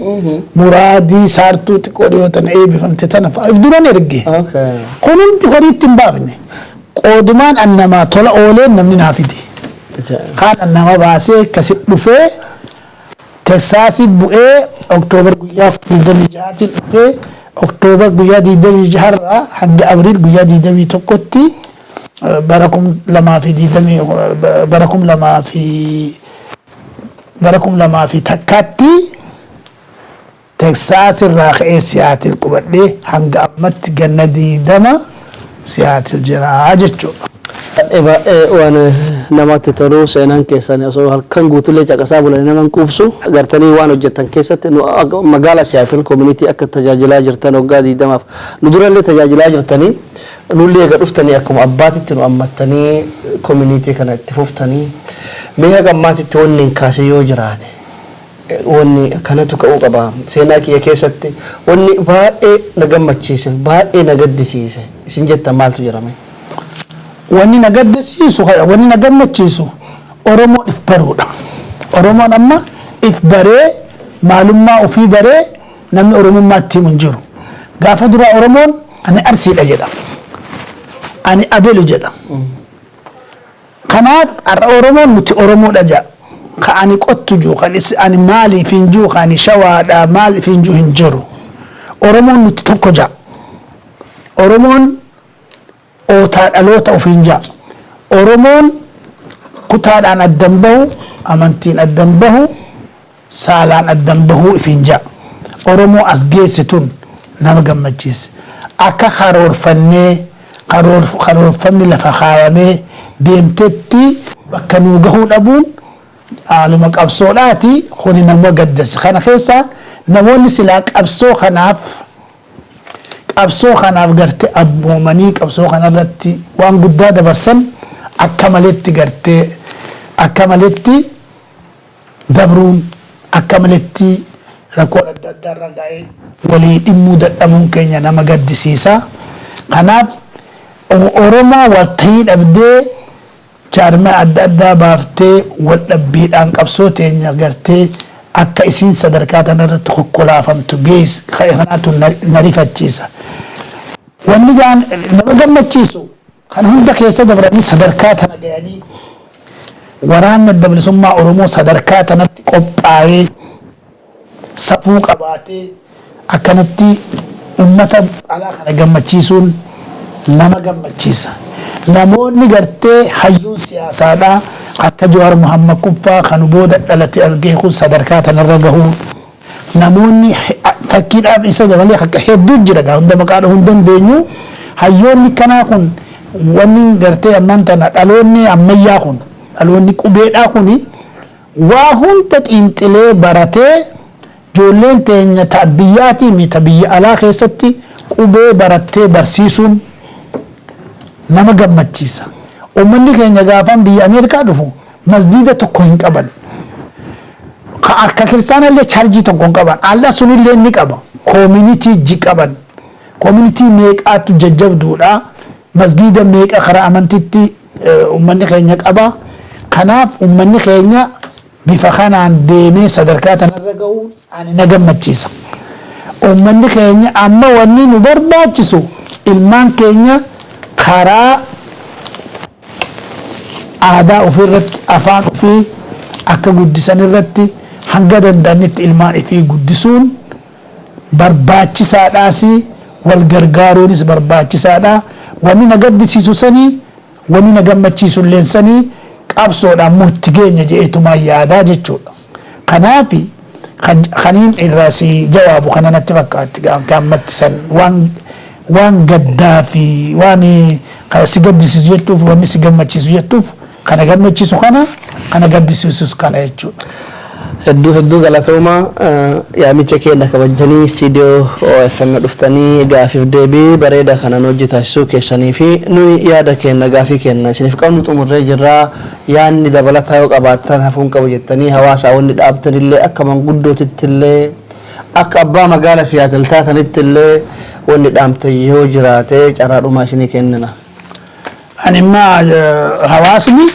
Muraadii saartuu xiqqoo dhiyoo tana eebbifamte tana fa'aa if duran erge. Kun hundi horii itti hin baafne. Qoodumaan an namaa tola ooleen namni naa fide. Kaan an nama baasee akkasit dhufee Teksaasii bu'ee Oktoobar guyyaa 26tiin dhufee Oktoobar guyyaa 26 irraa hanga Abriil guyyaa 21tti bara kum lamaa fi digdamii bara kum lamaa fi bara 2001tti Teksaas irraa ka'ee Siyaatil qubadhee hanga ammatti ganna 20 Siyaatil jira jechuudha. Baay'ee baay'ee waan namatti tolu, seenaan keessan osoo halkan guutullee caqasaa bulanii nama hin quubsu. Gartanii waan hojjettan keessatti nu magaala Siyaatil community akka tajaajilaa jirtan waggaa 20f nu durallee tajaajilaa jirtanii, nullee eega dhuftanii akkuma abbaatitti nu ammattanii community kana itti fuftanii, mee haga ammaatitti wanni hin kaasin yoo jiraate, wanni kanatu ka'uu qaba, seenaa kiyya keessatti wanni baay'ee na gammachiise, baay'ee na gaddisiise isin jettan maaltu jira mee? Wanni na gaddisiisu, wanni na gammachiisu Oromoon if baruudha. Oromoon amma if baree, maalummaa ofii baree, namni Oromummaa itti himu hin jiru. Gaafa duraa Oromoon ani Arsiidha jedha. Ani abelu jedha. Kanaaf har'a Oromoon nuti Oromoodha jedha. Ka ani qottu jiru, kan ani maaliif hin jiru, ka ani Shawaadha maaliif hin jiru hin jiru. Oromoon nuti tokko jedha. Oromoon ootaa dhaloota ofiin jedha. Oromoon kutaadhaan addan bahu, amantiin addan bahu, saalaan addan bahuu ifiin jedha. Oromoo as geesse tun nama gammachiise. Akka karoorfannee karoorfamni lafa kaayamee deemtetti bakka nuu gahuu dhabuun haaluma qabsoodhaati, kuni nama gaddase. Kana keessa namoonni silaa qabsoo kanaaf garte abboomanii qabsoo kanarratti waan guddaa dabarsan akka maletti gartee akka maletti dabruun, akka maletti rakkoo adda addaa irra ga'ee walii dhimmuu dadhabuun keenya nama gaddisiisa. Kanaaf Oromoo waltahii dhabdee jaarmaa adda addaa baaftee wal dhabbiidhaan qabsoo teenya gartee akka isiin sadarkaa tanarratti kokkolaafamtu gees kanaatu na rifachiisa. Wanni gaan nama gammachiisu kan hunda keessa dabranii sadarkaa tana gayanii waraanni Adda Bilisummaa Oromoo sadarkaa tanatti qophaa'ee safuu qabaatee akkanatti ummata alaa kana gammachiisuun nama gammachiisa. Namoonni gartee hayyuun siyaasaadhaa akka Jawaar Muhammad Kuffaa kan booda dhalate as gahe kun sadarkaa tanarra gahuu, namoonni fakkiidhaaf isa dabalee akka hedduu jira, gaa hunda maqaa dhahuu hin dandeenyu. Hayyoonni kanaa kun wanni gartee ammaan tana dhaloonni ammayyaa kun, dhaloonni qubeedhaa kuni Waa hunda xiinxilee baratee ijoolleen teenya ta biyyaatii mi ta biyya alaa keessatti qubee barattee barsiisuun nama gammachiisa. Uummanni keenya gaafan biyya Ameerikaa dhufu masjiida tokko hin qaban. Akka kiristaanallee church tokko hin qaban. Alla sunillee ni qaba. Community ji qaban. Community meeqaatu jajjabduudha. Masgiida meeqa karaa amantitti uummanni keenya qaba. Kanaaf uummanni keenya bifa kanaan deemee sadarkaa tanarra gahuun ani na gammachiisa. Uummanni keenya amma wanni nu barbaachisu ilmaan keenya karaa aadaa ofii irratti, afaan ofii akka guddisan irratti hanga danda'anitti ilmaan ifii guddisuun barbaachisaadhaas, wal gargaaruunis barbaachisaadha. Wanni na gaddisiisu sanii, wanni na gammachiisu illee sanii, qabsoodhaan murti geenya je'eetumaan yaadaa jechuudha. Kanaafi kaniin irraa si jawaabu kana natti fakkaatti. Gaammatti san waan gaddaa fi waan si gaddisiisu jettuuf, wanni si gammachiisu jettuuf, kana gammachiisu kana gaddisiisus kana jechuudha. Hedduu hedduu galatooma. Yaamicha keenya kabajanii istiidiyoo OFM dhuftanii gaafiif deebii bareeda kanan hojii taasisuu keessanii fi nuyi yaada keenya, gaafii keenya isiniif qabnu xumurree jirraa. Yaadni dabalataa yoo qabaattan, hafuun qabu jettanii hawaasa wanni dhaabtan illee, akka manguddootitti illee, akka abbaa magaala Siyaatil taatanitti illee wanni dhaamtan yoo jiraate carraadhumaa isinii kennina. Ani immaa hawaasni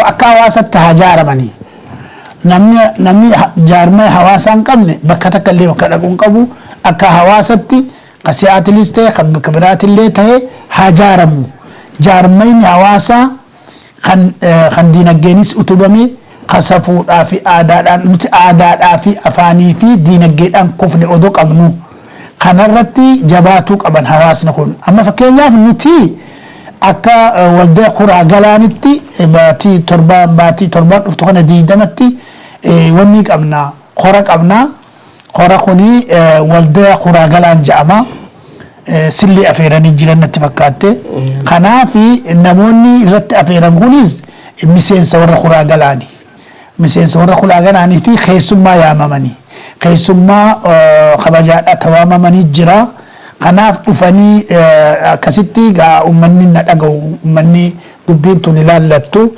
akka hawaasatti haa jaaramanii. Namni jaarmee hawaasaa hin qabne bakka takka illee bakka dhaquu hin qabu. Akka hawaasatti ka Siyaatilis ta'e, kan bakka biraatillee ta'e haa jaaramu. Jaarmayni hawaasaa kan diinagdeenis utubame, kan safuudhaa fi aadaadhaan, nuti aadaadhaa fi afaanii fi diinagdeedhaan kufne odoo qabnu, kanarratti jabaatuu qaban hawaasni kun. Amma fakkeenyaaf nuti akka waldaa Kuraa Galaanitti baatii 7n dhuftu kana 20tti wanni qabna, hora qabna. Hora kuni waldaa Kuraa Galaan jedhama. Sillee afeeranii jiran natti fakkaatte. Kanaaf namoonni irratti afeeran kunis miseensa warra Kuraa Galaani. Miseensa warra Kuraa Galaanii fi keessummaa yaamamanii. Keessummaa kabajaadhaa tawaamamanii jira. Kanaaf dhufanii akkasitti gaa uummanni na dhaga'u, uummanni dubbiin tun ilaallattu,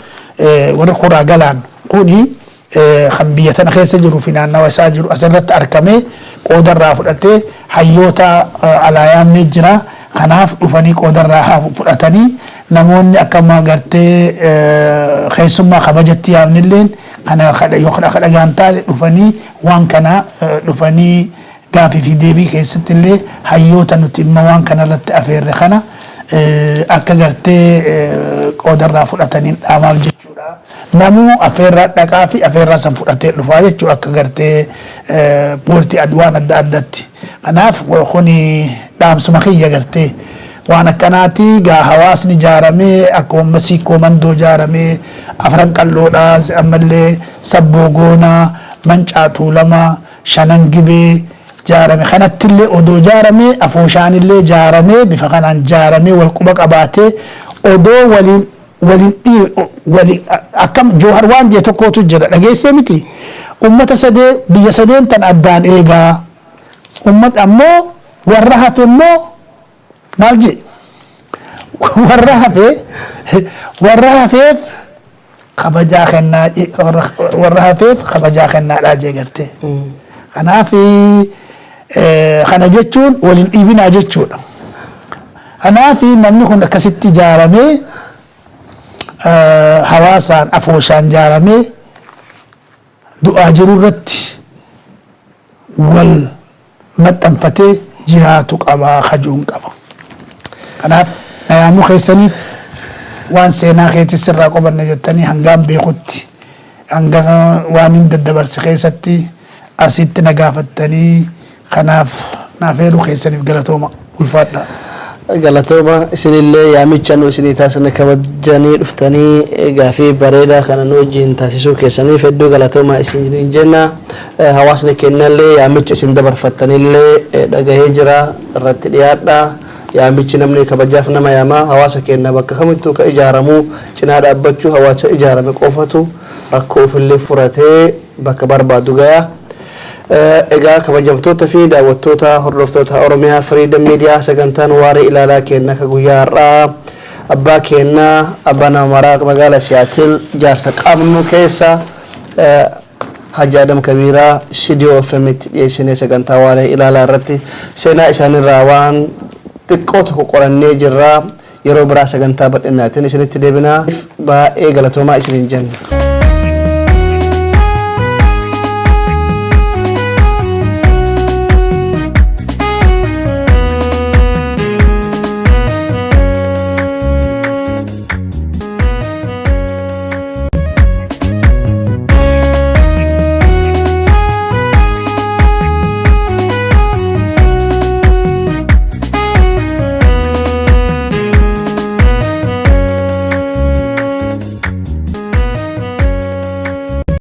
warra Kuraa Galaan kuni kan biyya tana keessa jiruu fi naannawa isaa jiru asirratti argamee qoodarraa fudhatee hayyoota alaa yaamnee jira. Kanaaf dhufanii qoodarraa haa fudhatanii. Namoonni akkama gartee keessummaa kabajatti yaamnilleen kana yoo dhagaan taate dhufanii waan kana dhufanii gaafii fi deebii keessatti illee hayyoota nuti immoo waan kanarratti afeerre kana akka gartee qoodarraa fudhataniin dhaamaaf jechuudha. Namuu afeerraa dhaqaa fi afeerraa san fudhatee dhufaa jechuudha, akka gartee boortii waan adda addaatti. Kanaaf kuni dhaamsuma kiyya gartee waan akkanaati. Gaa hawaasni ijaaramee akkuma Siikoo Mandoo ijaaramee, Afran Qalloodhaa, ammallee Sabboo Goonaa, Mancaa Tuulamaa, Shanan Gibee jaarame kanattillee odoo jaaramee, afooshaanillee jaaramee, bifa kanaan jaaramee wal quba qabaatee odoo waliin wali akkam Joohar waan jee tokkotu jira, dhageessee miti? Ummata sadee, biyya sadeen tan addaan eegaa, ummat ammoo warra hafe immoo maal jee, warra hafe, warra hafeef kabajaa kennaa, warra hafeef kabajaa kennaadhaa jee gartee. Kanaaf kana jechuun waliin dhiibinaa jechuudha. Kanaaf namni kun akkasitti ijaaramee, hawaasaan afooshaan ijaaramee du'aa jiru irratti wal maxxanfatee jiraatu qabaa kajuun qaba. Kanaaf nayaamuu keessaniif, waan seenaa keetis irraa qobanne jettanii, hangaan beekutti, hanga waan hin daddabarse keessatti asitti na gaafattanii, kanaaf naaf heeruu keessaniif galatooma, ulfaadha. Galatooma isinillee, yaamicha nu isinii taasisne kabajanii dhuftanii gaafii bareedaa kana nu wajjin taasisuu keessaniif hedduu galatooma isiniin jenna. Hawaasni kennallee yaamicha isin dabarfattanillee dhagahee jira, irratti dhiyaadha. Yaamichi namni kabajaaf nama yaamaa, hawaasa keenya bakka kamittuu ka ijaaramuu cinaa dhaabbachuu, hawaasa ijaarame qofatu Rakkoo ofillee furatee bakka barbaadu gaya. Egaa kabajamtoota fi daawwattoota hordoftoota Oromiyaa Freedom Media, sagantaan waaree ilaalaa keenya ka guyyaa har'aa abbaa keenyaa, abbaa nama maraa, magaalaa Siyaatil jaarsa qabnu keessa Haji Adam Kabiiraa Studio FM itti dhiyeessinee sagantaa waaree ilaalaa irratti seenaa isaanirraa waan xiqqoo tokko qorannee jirra. Yeroo biraa sagantaa bal'inaatiin isinitti deebinaa. Baay'ee galatoomaa isiniin jenna.